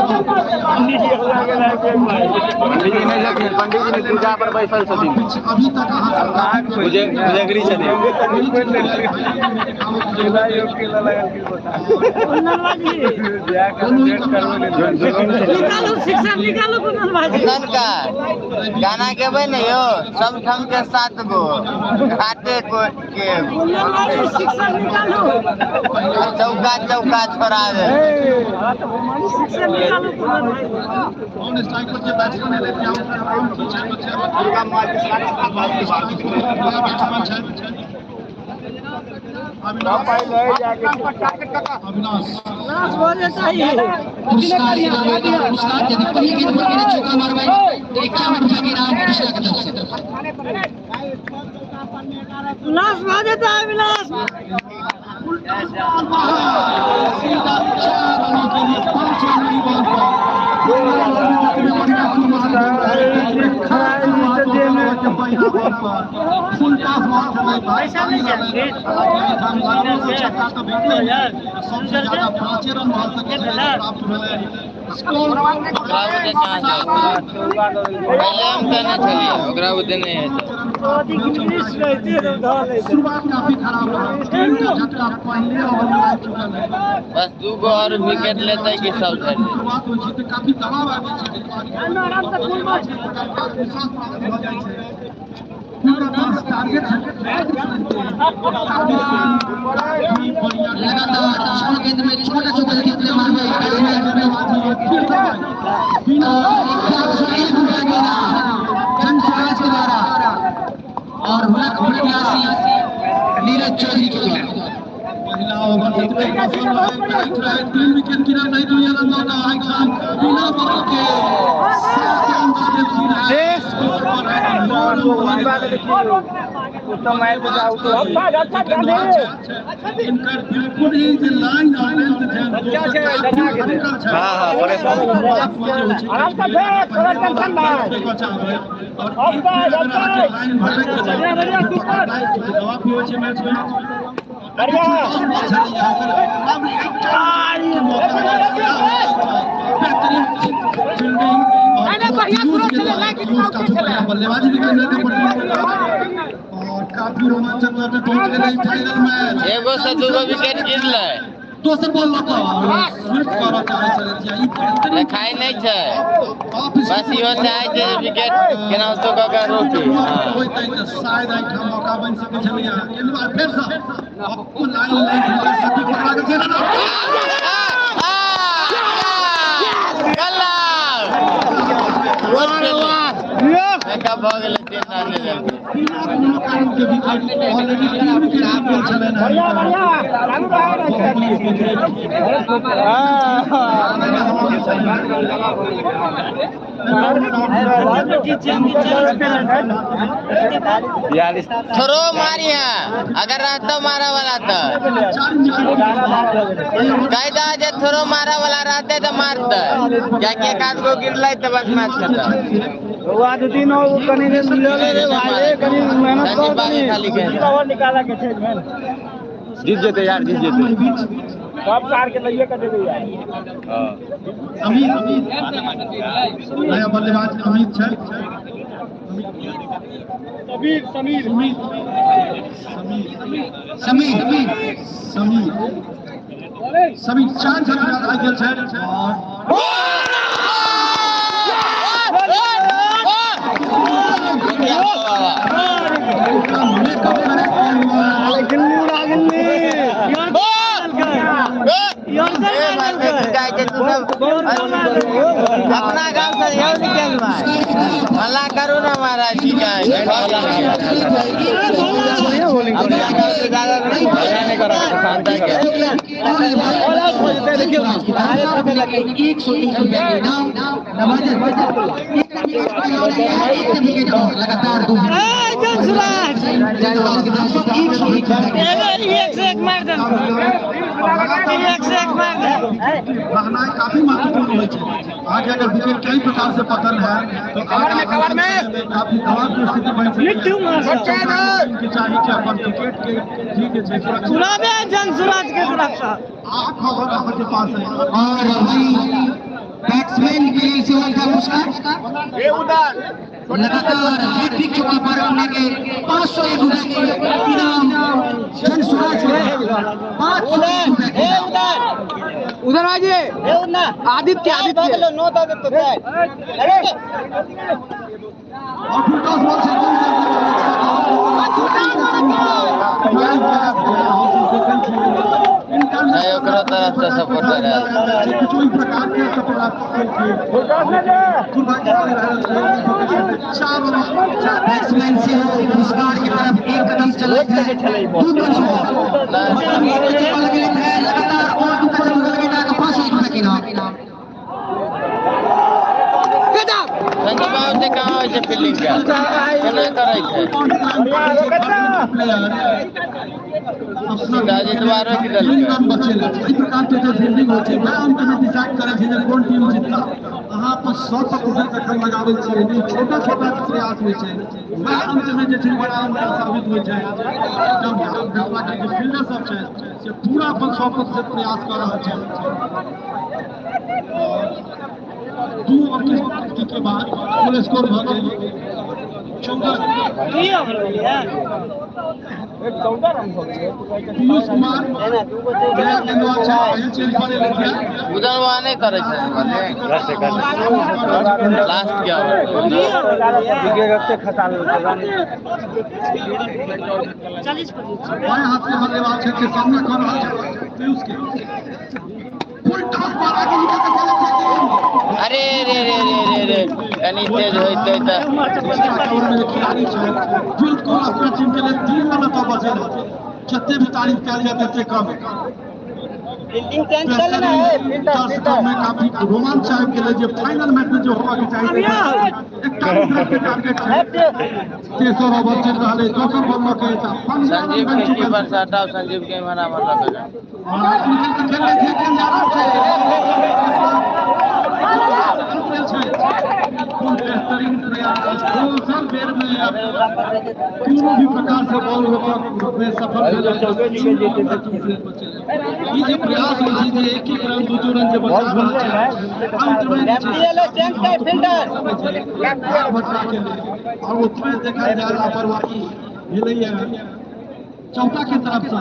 पंडीजी नहि छथिन, पंडीजी नहि पूजा पर बैसल छथिन। अभी तक अहाँ पुजगरी छथिन। का गाना गेबै ने यौ, सब ठाम के 7 गो घाटे को के चौका चौका छोड़ा दे। पुरस्कार इनाम होगा। पुरस्कार यदि पहली गेंद पर मेरे चौका मारबै तो 51 रुपया के इनाम कृष्णा के तरफ से। सबसे ज्यादा 5 रन भऽ सकै प्राप्त भेलै। पहिले हम कहने छलियै ओकरा बुद्धि नहि हेतै। शुरुआत काफी खराब रहा, टीम का झटका पहले ओवर में लागि चुकल है। बस 2 गो और विकेट लेतै कि सब झड़ि जेतै। शुरुआत होइ छै तऽ काफी दबाव आबै छै, आत्मविश्वास प्राप्त भऽ जाइ छै। पूरा पास टारगेट लगातार 6 गेंद में 6 चौका यदि अपने मारबै बैट्समैन 51 रुपया के इनाम जन स्वराज के द्वारा और हुनक प्रत्याशी नीरज चौधरी के द्वारा। पहिला ओवर रहे, 3 विकेट गिरा नहीं दुनिया रन लौटा एहिठाम बिना बॉल के 7 रन दऽ देलखिन हैं। स्कोर पर 9 रन भऽ गेलै। इनकर बिल्कुल ही जे लाइन और लेंथ छै दोसर। हाँ हाँ परेशान। आराम से फेंक, थोड़ा टेंशन नहीं। लाइन भटक जवाब भी होइ छै मैच में। बढ़िया। बेहतरीन फील्डिंग और बढ़िया थ्रो छलै, लाइक काफी बढ़िया बल्लेबाजी भी कर रहे थे और काफी रोमांचक तौर पे पहुंच गेलै फाइनल मैच। एगो से दूगो विकेट गिरलै। दोसर बॉल लऽ कऽ स्वीप करऽ चाहै छलथि। ई बेहतरीन देखाइ नहि छै, बस इहो चाहै छै जे विकेट केनाहितो कऽ के रोकी। होइतै तऽ शायद एहिठाम मौका बनि सकै छलैया। गेंदबाज फेरसँ अपन लाइन लाइन सटीक पकड़ा के छै। भऽ गेलै 3 रन लेलकै। बिना कोनो कारण के विकेट, ऑलरेडी 3 विकेट गेल छलनि। बढ़िया बढ़िया, चालू रहा ना। थ्रो मारिया अगर रहतो मारा वाला तो कह दो जे थ्रो मारा वाला रहते तो मारते, कियाकि एक आध गो गिरलै तो बस मैच खत्म। बउआ दू तीन और कनी ले ले रे भाई, कनी मेहनत कर, कनी ओवर निकाला के छै। जीत जेतै यार, जीत जेतै। सब कार के लइए के देबै यार। अमित नया बल्लेबाज अमित छै। समीर समीर समीर समीर समीर 4 झटका लागि गेल छै और ओकरा मेकअप करे। गिल्लू अपना गांव से यौ निकल भाई, हल्ला करू ना महाराज की कहै छै। अपना गांव से ज्यादा नहीं करा, शांति करा। 101 रुपया के इनाम नवाजत। एक विकेट और लगातार 2 101 एक से एक मार दे, एक से एक मार दे। रहना काफी महत्वपूर्ण होइ छै। अहाँके अगर विकेट कई प्रकार से पतन है तो कवर में काफी दबाव के स्थिति बनि सकै के चाही कि अपन विकेट के ठीक छै सुरक्षित सुनाबे जन सुराज के तरफ से। 8 ओवर अहाँके पास है। और वही बैट्समैन के लिए सेवन का पुरस्कार लगातार हैट्रिक चौका पर अपने के 501 रुपए के इनाम जन सुराज के 501 रुपए के इनाम। उधर आइए आदित्य, आदित्य और फुल टॉस बॉल से नहीं, ओकरो तरफ से सपोर्टर है। कुछ ओहि प्रकार के दुर्भाग्य 4 ओवर बैट्समैन से हो पुरस्कार की तरफ एक कदम चला है, 2 कदम मतलब एक चौका लगे है लगातार और 2 कदम लगे 501 रुपए के इनाम। संजीव बाबू से कहाँ होइ छै फील्डिंग के, केना करै छै? सीधा रोकि देलकै। रन बचेला एहि प्रकार के जे फील्डिंग होइ छै वएह अंत में डिसाइड करै छै जे कोन टीम जीतता। अहाँ अपन 100% जखन लगाबै छियै, नहि छोटा छोटा प्रयास होइ छै, वएह अंत में जे छै बड़ा अंतर साबित होइ छै। एकदम मिथिला के जे फील्डर सब छै से पूरा अपन 100% प्रयास कऽ रहल छै। 2 ओवर के समाप्ति के बाद कुल स्कोर भऽ गेल 14। 14 रन हो गए। पीयूष कुमार नया गेंदबाज छै, पहिल चेंज पर एलखिन। उधर वहाँ नहि करै छै लास्ट के ओवर। विकेट रखते खसा लेलकै रन। बाएं हाथ के बल्लेबाज छै के सामना कर रहल छै पीयूष के। फुल टॉस पर आगे निकल के चले छै। अरे रे रे रे रे रे, कनी तेज होइतै तऽ। ओवर में जे खिलाड़ी छै बिल्कुल अपना टीम के लिए 3 रन एतऽ बचल है। जते भी तारीफ कयल जाय तते कम। फील्डिंग चेंज कर लेना है, फील्डर। दर्शक में काफी रोमांच आबि गेलै जे फाइनल मैच में जे होबाक चाही। 41 रन के टारगेट छै, तेसर ओवर चलि रहल अछि, दोसर बॉल लऽ के 15 रन संजीव बनि के चुकल कीपर छै। से हटाओ, संजीव के इम्हर आम्हर लऽ के जाओ। और आगू निकल के खेल छै, खेल जा रहल छै। खूब बेहतरीन प्रयास, दोसर बेर में कोनो भी प्रकार से बॉल रोकब में सफल भेल। ई जे प्रयास होइ छै जे एक एक रन 2-2 रन जे बचा रहल छै, अंत में जे छै चेंज कर फील्डर। बचा के लिए और ओतबे देखल जाय लापरवाही भेलैया चौथा के तरफ से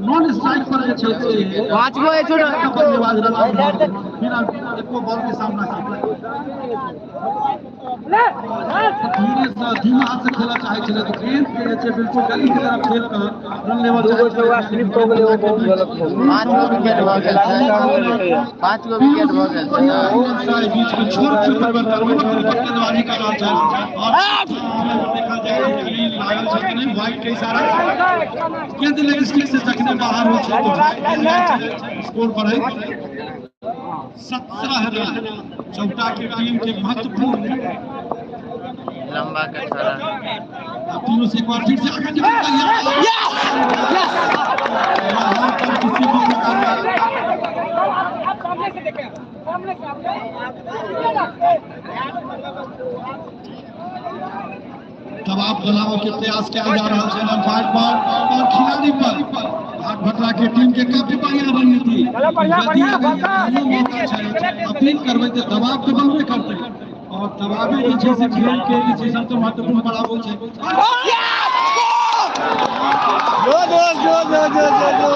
नॉन स्ट्राइक पर जे छै से 5 गो है छोड़ बल्लेबाज रन आउट बिना एको बॉल के सामना केलक। धीरे से धीमा हाथ से खेला चाहे छलै तऽ गेंद के जे छै बिल्कुल गली के तरफ खेल कऽ रन लेबऽ चाहे छलै। स्लिप हो गेलै, ओ बहुत गलत हो गेलै। 5 गो विकेट भऽ गेल छै, 5 गो विकेट भऽ गेल छै। बीच में छोट छोट परिवर्तन गेंदबाजी कर रहल छै और देखल जाय लागल छै कि नहि वाइड के इशारा गेंद लेग स्टिक से जखने बाहर हो छै तो स्कोर बढ़े 17 रन चौटा के टीम के महत्वपूर्ण लंबा के छड़ा तीनों से एक बार फिर से आगे निकल गया। यस यहां पर किसी भी प्रकार का आप सामने से देखें, सामने से दबाव बनाने के प्रयास किया जा रहा है अंपायर पर और खिलाड़ी पर। घाट भटरा के टीम के काफी बढ़िया रणनीति अपील करबै तऽ दबाव तऽ बनबे करतै और दबावे जे छै से खेल के जे छै सबसँ महत्वपूर्ण पड़ाव होइ छै। जो जो जो जो जो जो जो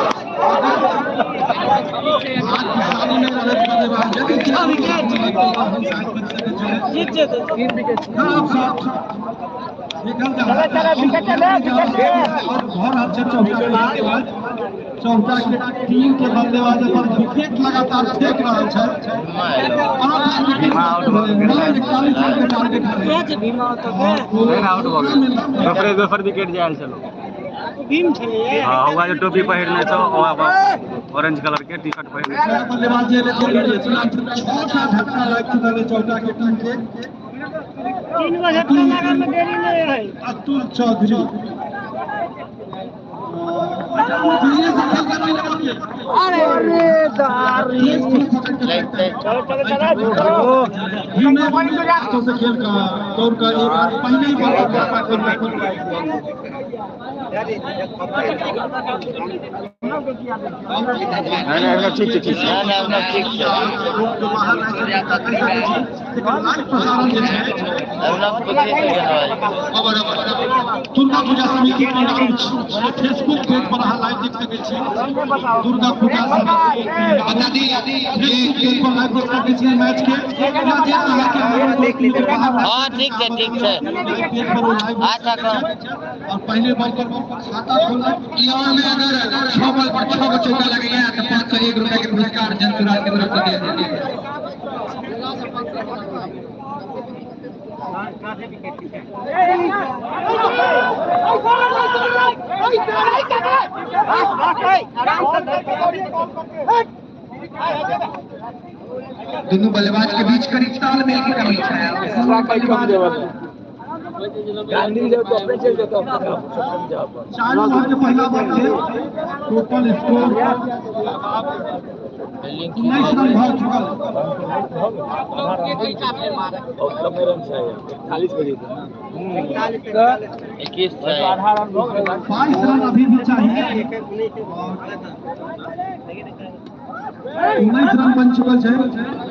चौथा के टीम के बल्लेबाज पर विकेट लगातार फेंक रहल छै। आउट भऽ गेल, दोसरे दोसर विकेट जायल छलो। भीम छलै। हाँ, हुआ जो टोपी पहिरने छौ, ऑरेंज कलर के टी शर्ट पहिरने छौ। बल्लेबाज जे 6टा झटका लागि चुकल है चौथा के टीम के। 3 गो झटका लागल में देरी नहीं है। अतुल चौधरी अरे अरे दारी चलो चलो चलो से खेल का दौड़ का एक पहले ही बॉल नहीं ठीक छै, ठीक छै। ना ठीक छै। दुर्गा पूजा समिति फेसबुक पेज पर अहाँ लाइव देख सकै छी। दुर्गा पूजा समिति फेसबुक पेज पर लाइव देख सकै छी मैच के। हाँ ठीक छै, ठीक छै। अच्छा और पहले बॉल पर खाता खोला। यहाँ में अगर 6 बॉल पर 6 गो चौका लगेगा तो 501 रुपए के पुरस्कार जन सुराज की तरफ से दिया जाएगा। दोनों बल्लेबाज के बीच करीब तालमेल की कमी है। गांधी जब तो अपने चल जाता है। 4 ओवर के पहला बॉल के टोटल स्कोर 19 रन भऽ चुकल। 41 बजे 21 22 रन अभी भी चाहिए। 19 रन बन चुकल छै।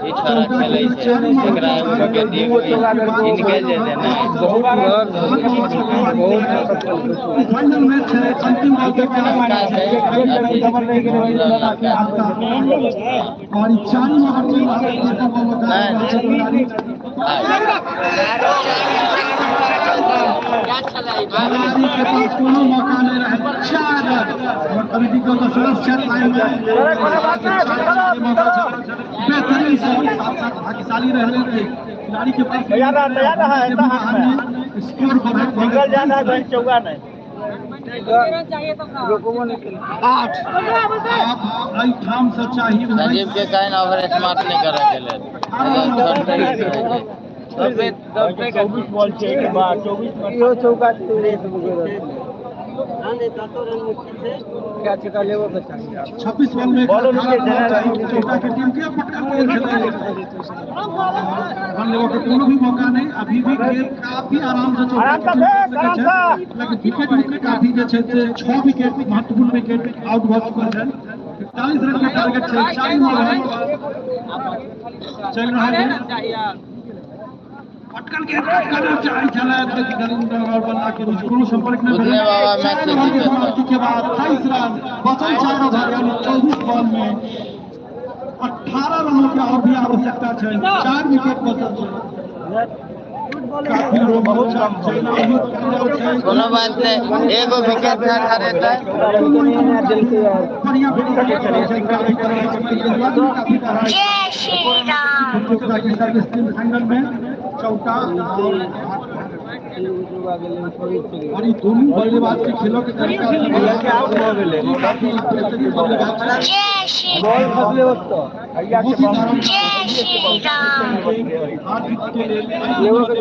ई छोरा खेलै छै, एकरा विकेट इनके जे देना है। फाइनल मैच है, अंतिम बॉल के और 4 ओवर चल रहा है। खिलाड़ी के पास कोनो मौका नहीं रहे। 4 रन और कमिटी को तो सदस्य लाइन में बेहतरीन साथ साथ भाग्यशाली रहने के खिलाड़ी के पास तैयार रहा है। स्कोर बढ़े निकल जाना है चौका नहीं 8 एहिठाम से चाहिए। संजीव के काहे ओवर स्मार्ट नहीं करे के लेल। 24 बॉल चाहिए, 24 यो चौका क्या चौका लेबो के चाहिए। 26 बॉल में चौका के टीम के पटका रन लेबो के कोनो भी मौका नहीं। अभी भी खेल काफी आराम से लेकिन विकेट विकेट काफी जे छै से 6 विकेट महत्वपूर्ण विकेट आउट भऽ चुकल छै। 41 रन के टारगेट छै, 4 ओवर चल रहा है। पटकन गेंद खटकाना चाहे छलै लेकिन और बल्ला के बीच कोनो संपर्क नहि उतने भेलै। बाबा मैच 4 ओवर के जीतल। समाप्ति के बाद 28 रन बचल, 4 ओवर यानी 24 बॉल में 18 रनों के और भी आवश्यकता है। 4 विकेट बचल छै। काफी रोमांचक छै, छै। कोनो बात नहि, एगो विकेट ना खरेतै। बढ़िया छै, काफी काफी जय Shri Ram. Service team final में चौका और ई दोनों बल्लेबाज के खेलों के तरीका से आउट भऽ गेलै। काफी बेहतरीन बल्लेबाज छै। जय श्री बॉल खसले ओतऽ भैया के बहुत ही बम। दारुण। जय श्री राम। हार जीत के लेल एगो के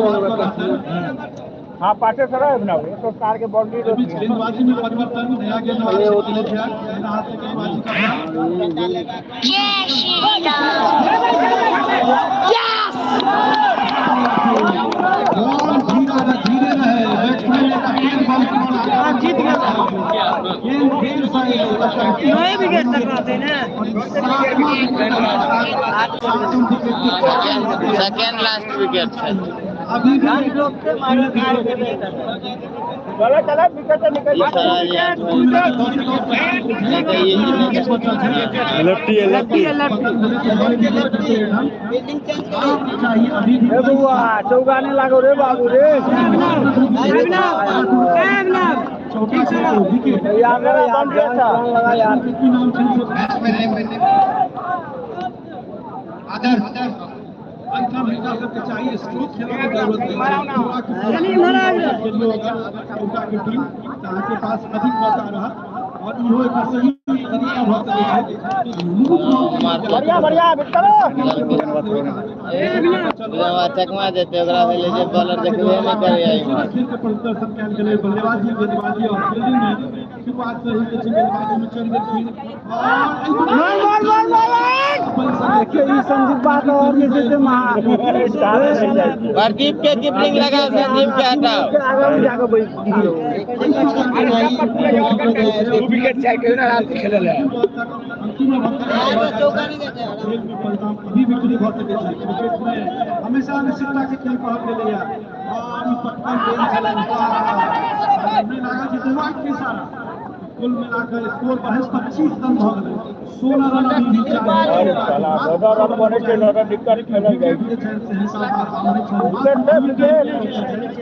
हाँ पाटे सर है ना, एक सौ चार के बाउंड्री। बीच गेंदबाजी में परिवर्तन, नया गेंदबाज खेले छै, दाहिना हाथ से गेंदबाजी करता। जय श्री राम। बॉल धीरे धीरे रहे, बैट्समैन एक तेज बॉल जीत गया। गेंद देर से नौ विकेट तक रहते ना। सातवां विकेट, सातम विकेट के सेकेंड लास्ट विकेट छै। अभी भी चलो चलो, विकेट से निकल। ई साला यार नहीं तऽ ई लेफ्टी है, लेफ्टी। चाहिए अभी भी। ए बउआ, चौका नहीं लागो रे बाबू रे। चौका से विकेट। यार मेरा बाउंड्री था लगा यार। की नाम छै? आदर्श एहिठाम हिनका सबके चाहिए स्ट्रोक खेलऽ के जरूरत नहीं छै। खेलियो अगर चौका के टीम तऽ अहाँके पास अधिक मौका रहत और इहो एक सही तरीका भऽ सकै छै। बढ़िया बढ़िया, करो। चकमा देते ओकरा भेलै जे बॉलर देखबे नहि करैया इम्हर। खेल के प्रदर्शन कयल गेलै, बल्लेबाजी, गेंदबाजी और फील्डिंग में। शुरुआत से ही जे छै गेंदबाजी में चलि गेलखिन मार मार मार मार। देखिए ई संदीप बात और जे छै से महा प्रदीप के कीपरिंग लगाओ, संदीप के हटाओ। के आगा में जाके बैठ दियौ। दू विकेट चाहे कहियो ना रात खेलल है। अंतिम ओवर तक खेल में परिणाम अभी भी कुछ भऽ सकै छै। क्रिकेट में हमेशा अनिश्चितता के खेल कहल गेलैया और ई पटकन गेंद छलनि, नहि लागल छै तऽ वाइड के इशारा। कुल मिलाकर स्कोर बढ़ै 25 रन भऽ गेलै, 16 रन अभी भी चाही। रन बनै छै, रन दिक्कत खेलल जाइ। जे छै से हिसाब आबै छै। विकेट ले, विकेट,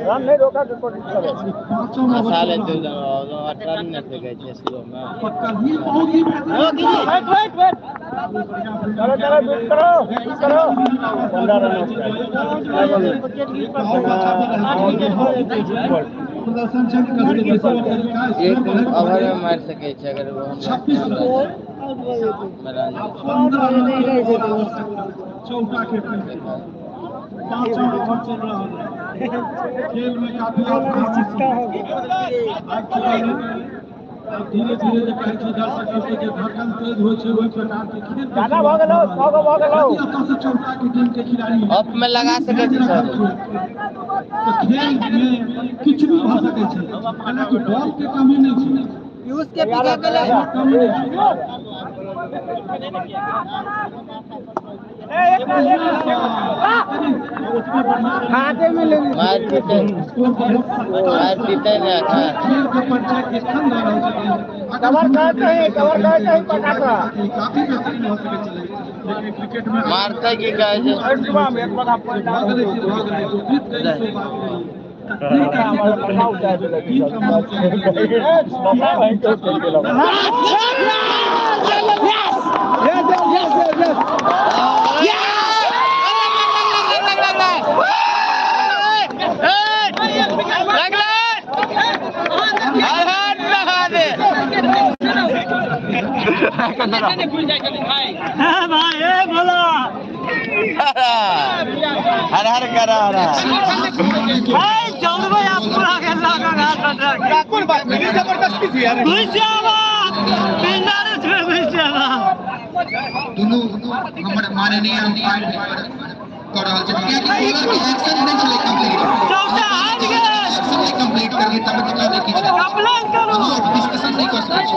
रन नहीं रोका के कोशिश करो। पाँचम ओवर आशा चल लेते रहल है। 18 नहि फेकै छै शुरू में। पटकन ही बहुत ही बेहतरीन। वेट वेट वेट, चलो चलो, बीट करो, बीट करो। 15 रन हो बहुत अच्छा प्रदर्शन छै कसके तरीका। एक ओवर में मारि सकै छै अगर ओ 26 रन, 15 रन के और आवश्यकता चौका के टीम। पांचवा ओवर चल रहा है। खेल में काफी अनिश्चितता आबि चुकल है। आब धीरे धीरे जे कहै छै दर्शक सबके जे धड़कन तेज होइ छै, ओहि प्रकार के खेल ज्यादा भऽ गेलौ, 6 गो भऽ गेलौ। यदि एतऽ से चौका के टीम के खिलाड़ी ऑफ में लगा सकै छी सब। तऽ खेल में किछु भी भऽ सकै छै, हालांकि बॉल के कमी नहि छै। यूज के पीछे गेलै। कमी नहि छै। हाथे में ले। मारि पीटे, मारि पीटे ने अच्छा। खेल के परिचय एखन दऽ रहल छथिन। कवर करते हैं, कवर करते हैं पटाखा। काफी बेहतरीन हो सकै छलै, लेकिन क्रिकेट में मारतै की कहै छै। सुबह में एक बगा पॉइंट भऽ गेलै से भऽ गेलै, जो जीत गई सो बात नहीं। हमारा पन्ना उठा देलक, पन्ना भाई के चलि गेलौ। Yes yes yes yes. हाँ भाई, ए बोलो। हर हर कर हर हर। भाई चौदह आप पूरा खेल रहा। कोन बात नहीं, जबरदस्ती थी यार। घुस जावा पिंडारे में घुस जावा। दुनू हमर माननीय अंपायर कऽ रहल छै, कियाकि बॉलर के एक्शन नहि छलै कंप्लीट। चौथा हारि गेल। एक्शन नहि कंप्लीट करलियै तब तक नहि किछु कंप्लेन करू। डिस्कशन नहि कऽ सकै छी।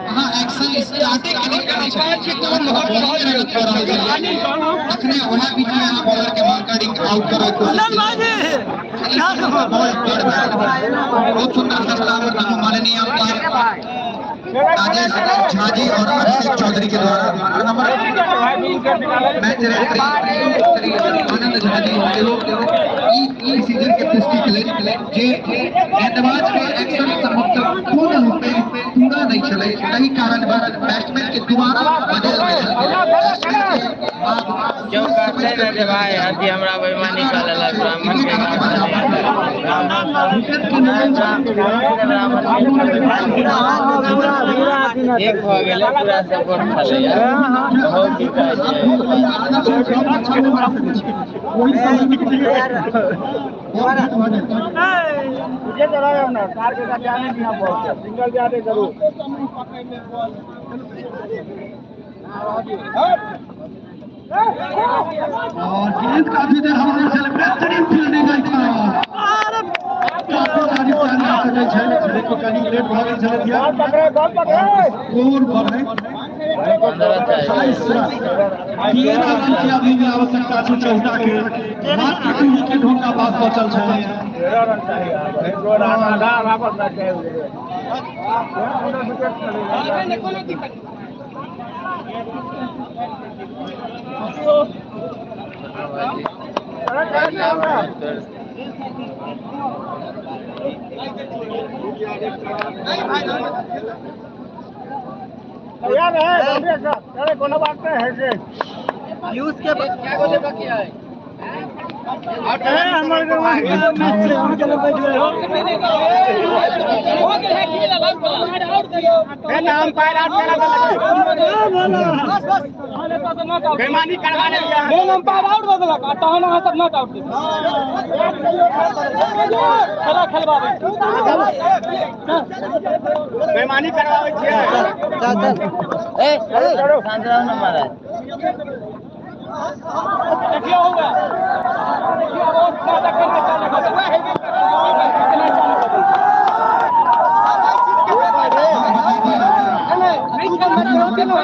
अहाँ एक्शन स्टार्टे के नहि करने छलियै, 51 बॉलिंग रन कऽ रहल छलियै, तखने वएह बीच में अहाँ बॉलर के मांकडिंग आउट करऽ के कोशिश कुंदन भाईजी। केलियै। बॉल डेड भए गेल। बहुत सुंदर फैसला हमर दुनू माननीय अंपायर राजेश झा जी और अभिषेक चौधरी के द्वारा और हमर मैच रेफरी श्री आनंद झा जी सेहो ई डिसीजन के पुष्टि केलनि जे गेंदबाज के एक्शन संभवतः पूर्ण रूपे पूरा नहि छलै, ताहि कारण बैट्समैन के दोबारा बदल देल गेल। बैट्समैन के आब क्यों कहते ने जे भाई अथी हमरा बेईमानी कऽ लेलक, ब्राह्मण के नाम एक भऽ गेलै, पूरा सपोर्ट छलैया। बहुत की कहै छै। सिंगल ज्यादा करू। और गेंद काफी देर हवा छल, बेहतरीन फील्डिंग एहिठाम। काफी तारीफ कयल जा सकै छै। देखो, कनि लेट भऽ गेल छलै। बॉल पकड़े, बॉल पकड़े। स्कोर बढ़ै 15 चाही। 28 रन, 13 रन के अभी भी आवश्यकता छै। चौटा के मात्र 2 विकेट हुनका पास बचल छै। 13 रन चाहिए, आधा आधा बंदा चाहिए। कोनो दिक्कत। यार है, अरे कोनो बात नहीं है जे यूज के क्या गोले बाकी है? अरे हमर के हो गेल है कि लास्ट वाला आउट दियो। ए नाम अंपायर आउट करा बस बस, बेईमानी करवा ले। मेन अंपायर आउट दऽ देलक आ तहन अहाँ सब not out देबै, खेला खेलबाबै। बेईमानी करवाबै छियै। चल चल, ए शांत रहो ने महाराज। देखियो हुआ, देखियो, बहुत नाटक करके चालू हो गेल, इतना चालू हो गेल। नहीं खेलना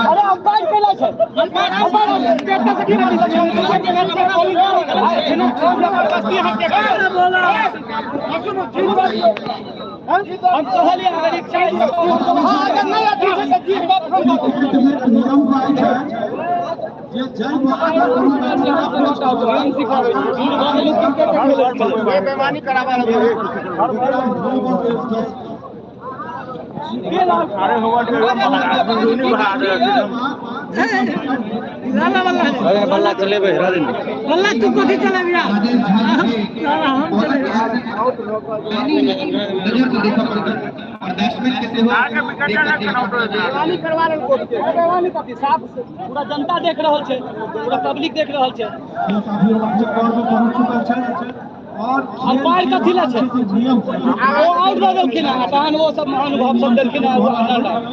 अरे अंपायर केला छै, अंपायर ट्रैक्टर से की हम कहलिए अगर इच्छा है, अगर नहीं अथी छै तऽ जीत बात हम नियम पाइ छै जे जय अगर कोनो बैट्समैन अप्रोच सिखाबै छी। बेईमानी करावा। अरे बल्ला चलेबै राजन। बल्ला तू कथी चलेबी? राजेश झा जी के बॉलर के नजर से देखऽ पड़तै और बैट्समैन के सेहो बेईमानी करवा रहल बेईमानी कथी? साफ पूरा जनता देख रहल छै, पूरा पब्लिक देख रहल छै। काफी रोमांचक दौर में पहुंच चुकल छै और अंपायर कथी लै छै? नियम ओ आउट दऽ देलखिन हँ, तहन ओ सब महानुभाव सब देलखिन हँ not out.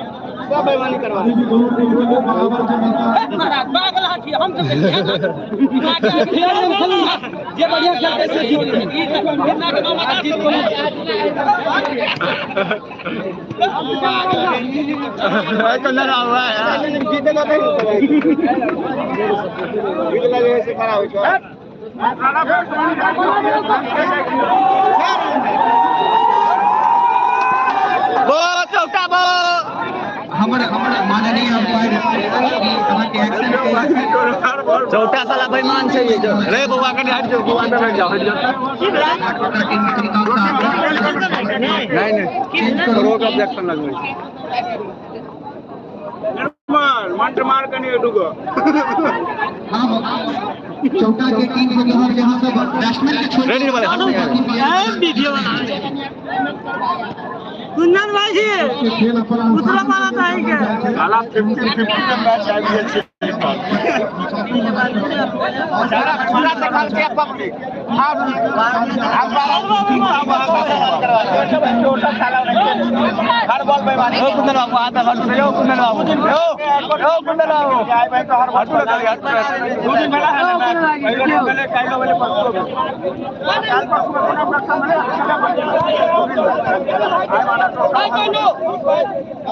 सब बेईमानी करवा। अभी भी 2 विकेट बराबर के मौका। महाराज पागल हाथी, हम सब खेलू, जे बढ़िया खेलतै से जीत। जीत कोनो जीतेगा नहीं, जीतला जे से खड़ा होइ छै। बोल चौका बोल। हमर हमर माननीय अंपायर अहाँके एक्शन के चौटा साला बेईमान छै ये। रे बौआ, कनि हटि जाओ बौआ, अंदर हटि जाओ, हटि जाओ। टीम के कप्तान साहब नहीं नहीं, चेंज करू। रोक ऑब्जेक्शन लगबै छै। मंत्र मार कनि दुगो। हम चौटा के टीम के कहब जे अहाँ सब बैट्समैन के छोड़ि रेडी वाले हाथ में। वीडियो बना कुंदन भाई जी। के खेल अपन उतरा मारा था के साला 50 50 के मैच आबि गेल छै। पूरा देखल के पब्लिक हर बॉल बेईमानी। ओ कुंदन बाबू आता हटू रे, ओ कुंदन बाबू, ओ कुंदन बाबू हटू रे, हटू रे। दू दिन भेला है ना, पहिले भेले काइलो भेले परसो भेले, काल परसो कोनो प्रश्न भेले।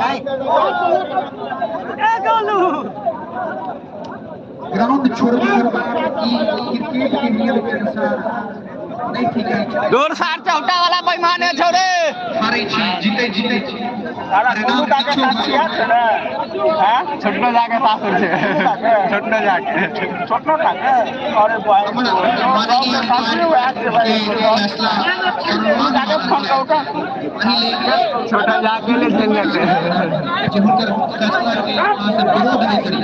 आई गोलू, ए गोलू ग्राउंड छोड़ने के बाद क्रिकेट के नियम के अनुसार नहीं ठीक है। दूर सार चौटा वाला बेईमान है छोड़े। हारे छी जीते जीते छी। सारा गोलू का के साथ किया छै ने? हां छोटनो जाके सासुर छै, छोटनो जाके, छोटनो जाके। अरे भाई सासुर वह छै भाई, जाके फोन कौटा छोटा जाके ले चल जाते जे हुनकर फैसला के अहाँ सब विरोध नहीं करी।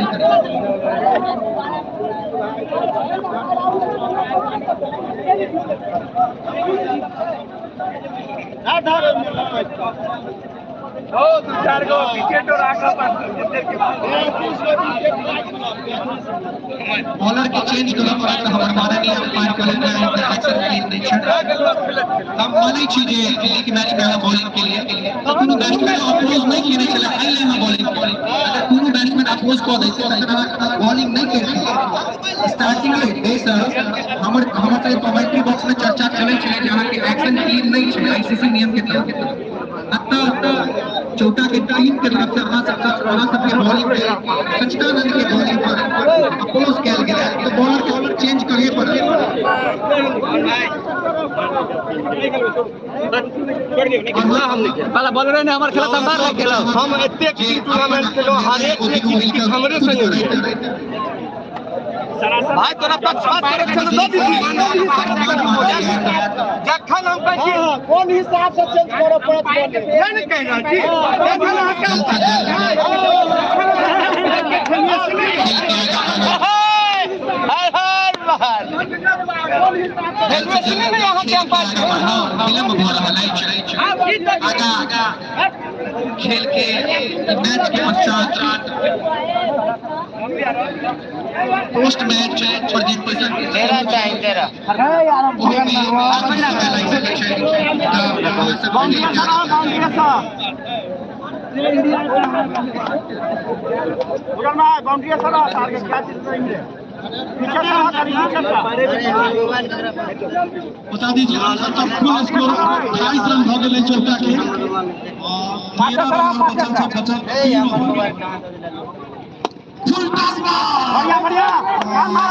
ओ दू चार गो विकेट राखा पास बॉलर के चेंज करऽ पड़त। हमर माननीय अंपायर कहलनि एक्शन क्लीन नहीं छै। हम मानै छी जे लीग मैच में अहाँ बॉलिंग के लिए तऽ कोनो बैट्समैन अपोज नहीं केने छलै, एहि लेल अहाँ बॉलिंग केलियै। अगर कोनो बैट्समैन अपोज कऽ दैतै तखन अहाँ बॉलिंग नहीं करितियै। स्टार्टिंग डे से हमर हमर सबके कमेंट्री बॉक्स में चर्चा चलै छलै जे अहाँके एक्शन क्लीन नहीं छै आईसीसी नियम के तहत। अतः चौटा के टीम के तरफ से अहाँ सबके बॉलिंग के सचिदानंद के बॉलिंग पर अपोज कयल गेल तऽ बॉलर के चेंज करहे पड़ल। पहला बॉलर ने हमर खेला मार खेला। हम एतेक टूर्नामेंट खेलो, हर एक किछ हमरे संगे भाई तोरा पक्षपात करे छल दो दी जखन हम कहै छी कोन हिसाब से चेंज करऽ पड़त नहीं ने कहि रहल छी, जखन अहाँ हाय हाय बाहर विलम्ब भऽ रहल अछि। आगा खेल के मैच के पश्चात पोस्ट मैच प्रेजेंटेशन तेरा चाहिए तेरा बाउंड्री सर सार के क्या चीज नहीं है, पीछे से पीछे से। बता दीजिए तक कुल स्कोर 28 रन भ गेलै चौटा के और 13 रन बचल छै, बचल फुल टॉस बढ़िया बढ़िया मार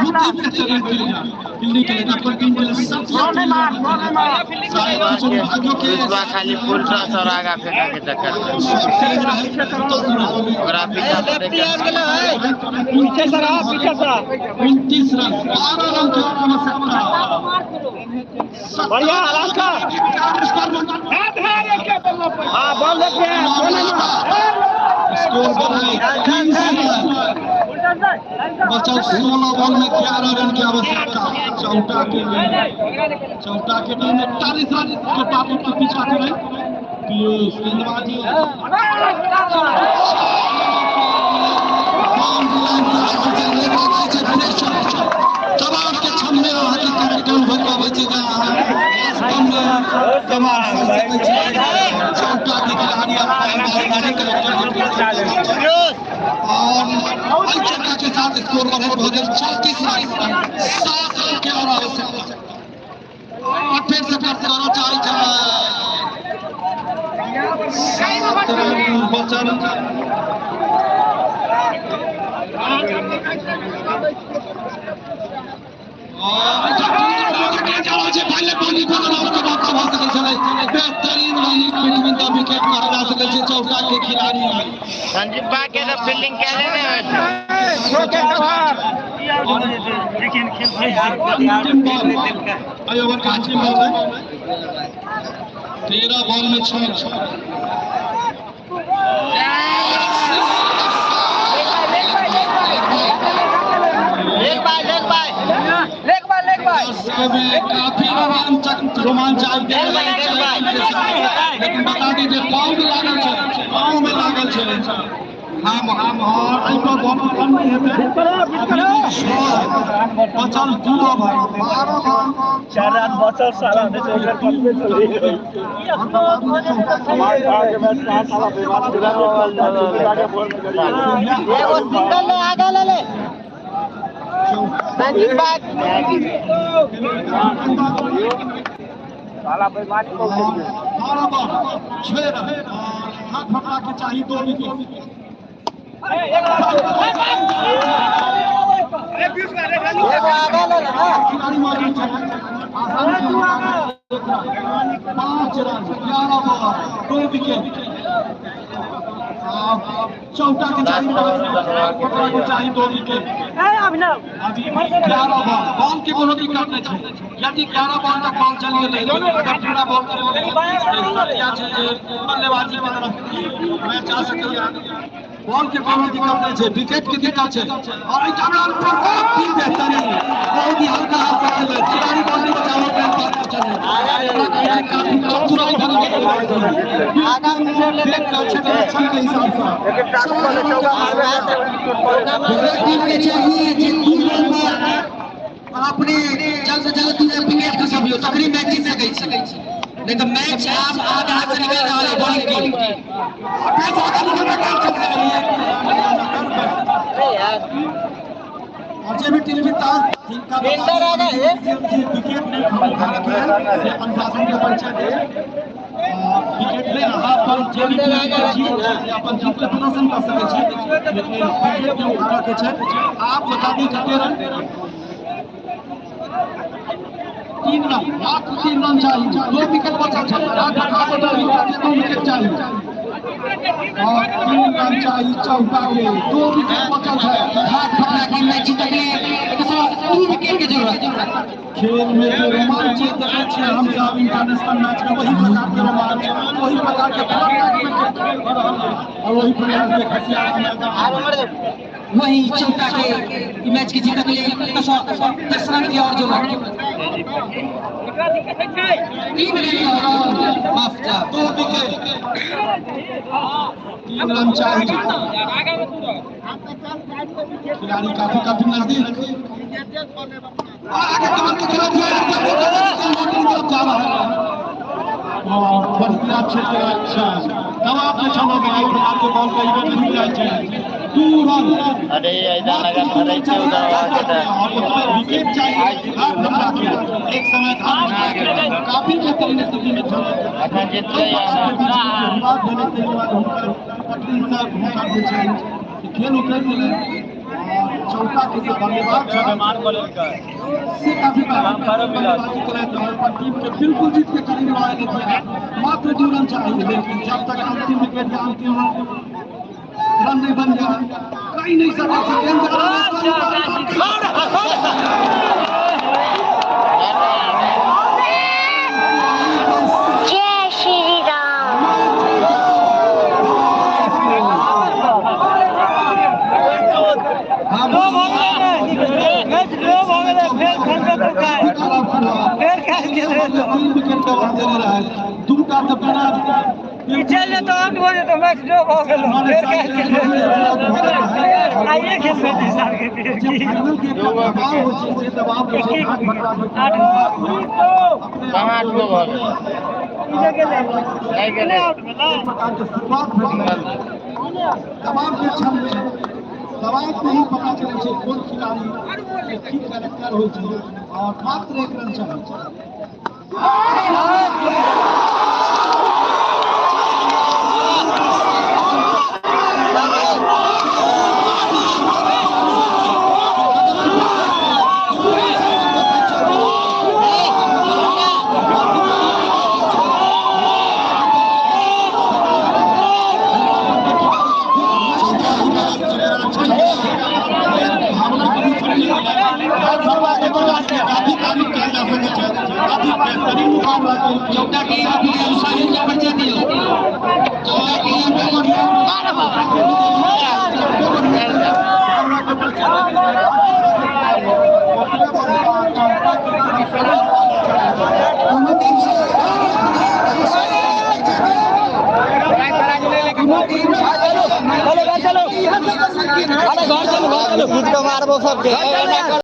आराम से फील्डिंग के लिए पर टीम के लिए सबसे नहीं मार, नहीं मार। पुष्पा खाली फुल टॉस और आगा फेंका के चक्कर ओकरा पीछा पीछे से रहा, पीछे से 29 रन 12 रन की आवश्यकता। बढ़िया आराम से हां बॉल लेके स्कोर बढ़ाए 3 रन बचल 16 बॉल में 11 रन की आवश्यकता। चौटा के चौटा के टीम 41 रन के टारगेट के पीछा करे पीयूष गेंदबाजी जवाब के क्षण में अहाँके कैरेक्टर उभरि कऽ अबै छै जे अहाँ कमाल चौटा के खिलाड़ी और एहि चौका के साथ स्कोर बढ़ैत भऽ गेल 34 रन, 7 रन के और आवश्यकता। और फेर से करऽ चाहै छै 7 रन बचल। बेहतरीन रनिंग बिटवीन the wicket कहल जा सकै छै चौका के खिलाड़ी। संजीव बा के तो फील्डिंग केले नहीं होय छै। अंतिम बॉल एहि ओवर के अंतिम बॉल है 13 बॉल में 6। काफी रोमांचक रोमांच आबि गेल, लेकिन बता दी जे पाँव में लागल छै, पाँव में लागल छै। और एहि पर बॉल पर रन नहि हेतै। बचल 2 ओवर, 12 बॉल, 4 रन बचल साला नहीं तो ओकर पत्ते चली गई। एगो सिंगल ले आगा ले ले संजीव बात साला बेईमानी को खेल गया। 12 बॉल 6 रन और हाथ पकड़ा के चाहिए 2 विकेट। एगो आगा ले ले ना। खिलाड़ी मौजूद है। 5 रन, 11 बॉल, 2 विकेट। चौका के चाहिए 5, के चाहिए 2 विकेट। अभी 11 बॉल, बॉल के कोनो दिक्कत नहीं छै। यदि 11 बॉल तक बॉल चल गेलै, अगर पूरा बॉल चल गेलै बल्लेबाजी के तरफ मैच आ सकैए। बॉल के कोनो दिक्कत नहीं छै, विकेट के दिक्कत छै। और एहि रन पर काफी बेहतरीन, बहुत ही हल्का हाथ से खेले खिलाड़ी, बॉल नहीं बचाओ चले काफी चतुराई भरी आगा देख क्षेत्र के हिसाब से। टीम के चाहिए जे 2 रन पर अपने जल्द से जल्द 2 विकेट खसबियो तखनी मैच जीत सकै छी, नहीं तो मैच आप आधा हाथ से निकल रहा है बॉलिंग टीम। और जे भी टीम जीता जिनका विकेट नहीं से अनुशासन के परिचय दे विकेट ले अहाँ अपन जे भी टीम से अपन जीत के प्रदर्शन कर सकै छी, लेकिन विकेट नहीं उठाबऽ के छै। आप बता दी कते रन? 3 रन, मात्र 3 रन चाहिए। 2 विकेट बचल छै, 2 विकेट चाहिए और 3 रन चाहिए चौका के। 2 विकेट बचल छै। हाथ पकड़ा के मैच जीतके 2 विकेट के जरूरत। खेल में जो रोमांच देखै छियै हम सब इंटरनेशनल मैच में, वही प्रकार के रोमांच, वही प्रकार के खतरनाक में खेल भऽ रहल है और वही प्रकार के खसियारा मैदान। वही चौका के मैच के जीतने के लिए 10 रन की और जरूरत। 3 रन की और माफ जा, 2 विकेट, 3 रन चाहिए। खिलाड़ी काफी काफी नजदीक आगे कमर के खिलाफ जा रहा है और बढ़िया क्षेत्र अच्छा दबाव में चलो गया। प्रकार के बॉल का इवेंट नहीं जाए चाहिए। 2 रन। अरे ऐसा लगा धरै छै उधर और विकेट चाहिए एक समय काफी बेहतरीन स्थिति में चला। अखन जीतलै खेल उतर गेलै चौका के बल्लेबाज से काफी टीम के बिल्कुल जीत के करीब आए, मात्र 2 रन चाहिए। लेकिन जब तक अंतिम विकेट के अंतिम रन नहीं बन जाए कहीं नहीं सके। जय श्री राम। 3 विकेट का देने रहा है, 2टा तो बिना चल तो आउट हो जेतौ, मैच ड्रॉ भ गेलो, फेर काहे खेलबै? आइए खेलबै साल के। फाइनल के दबाव होइ छै, से दबाव के कहाँ ड्रॉ भऽ गेल? नहि गेलै। एक प्रकार के शुरुआत भेल दबाव के क्षण में। दबाव में ही पता चलै छै कोन खिलाड़ी के की कैरेक्टर होइ छै और मात्र 1 रन चाही। चौका टीम अपने अनुशासन के परिचय दियो। चौका टीम चलो चलो। हमरो सबके।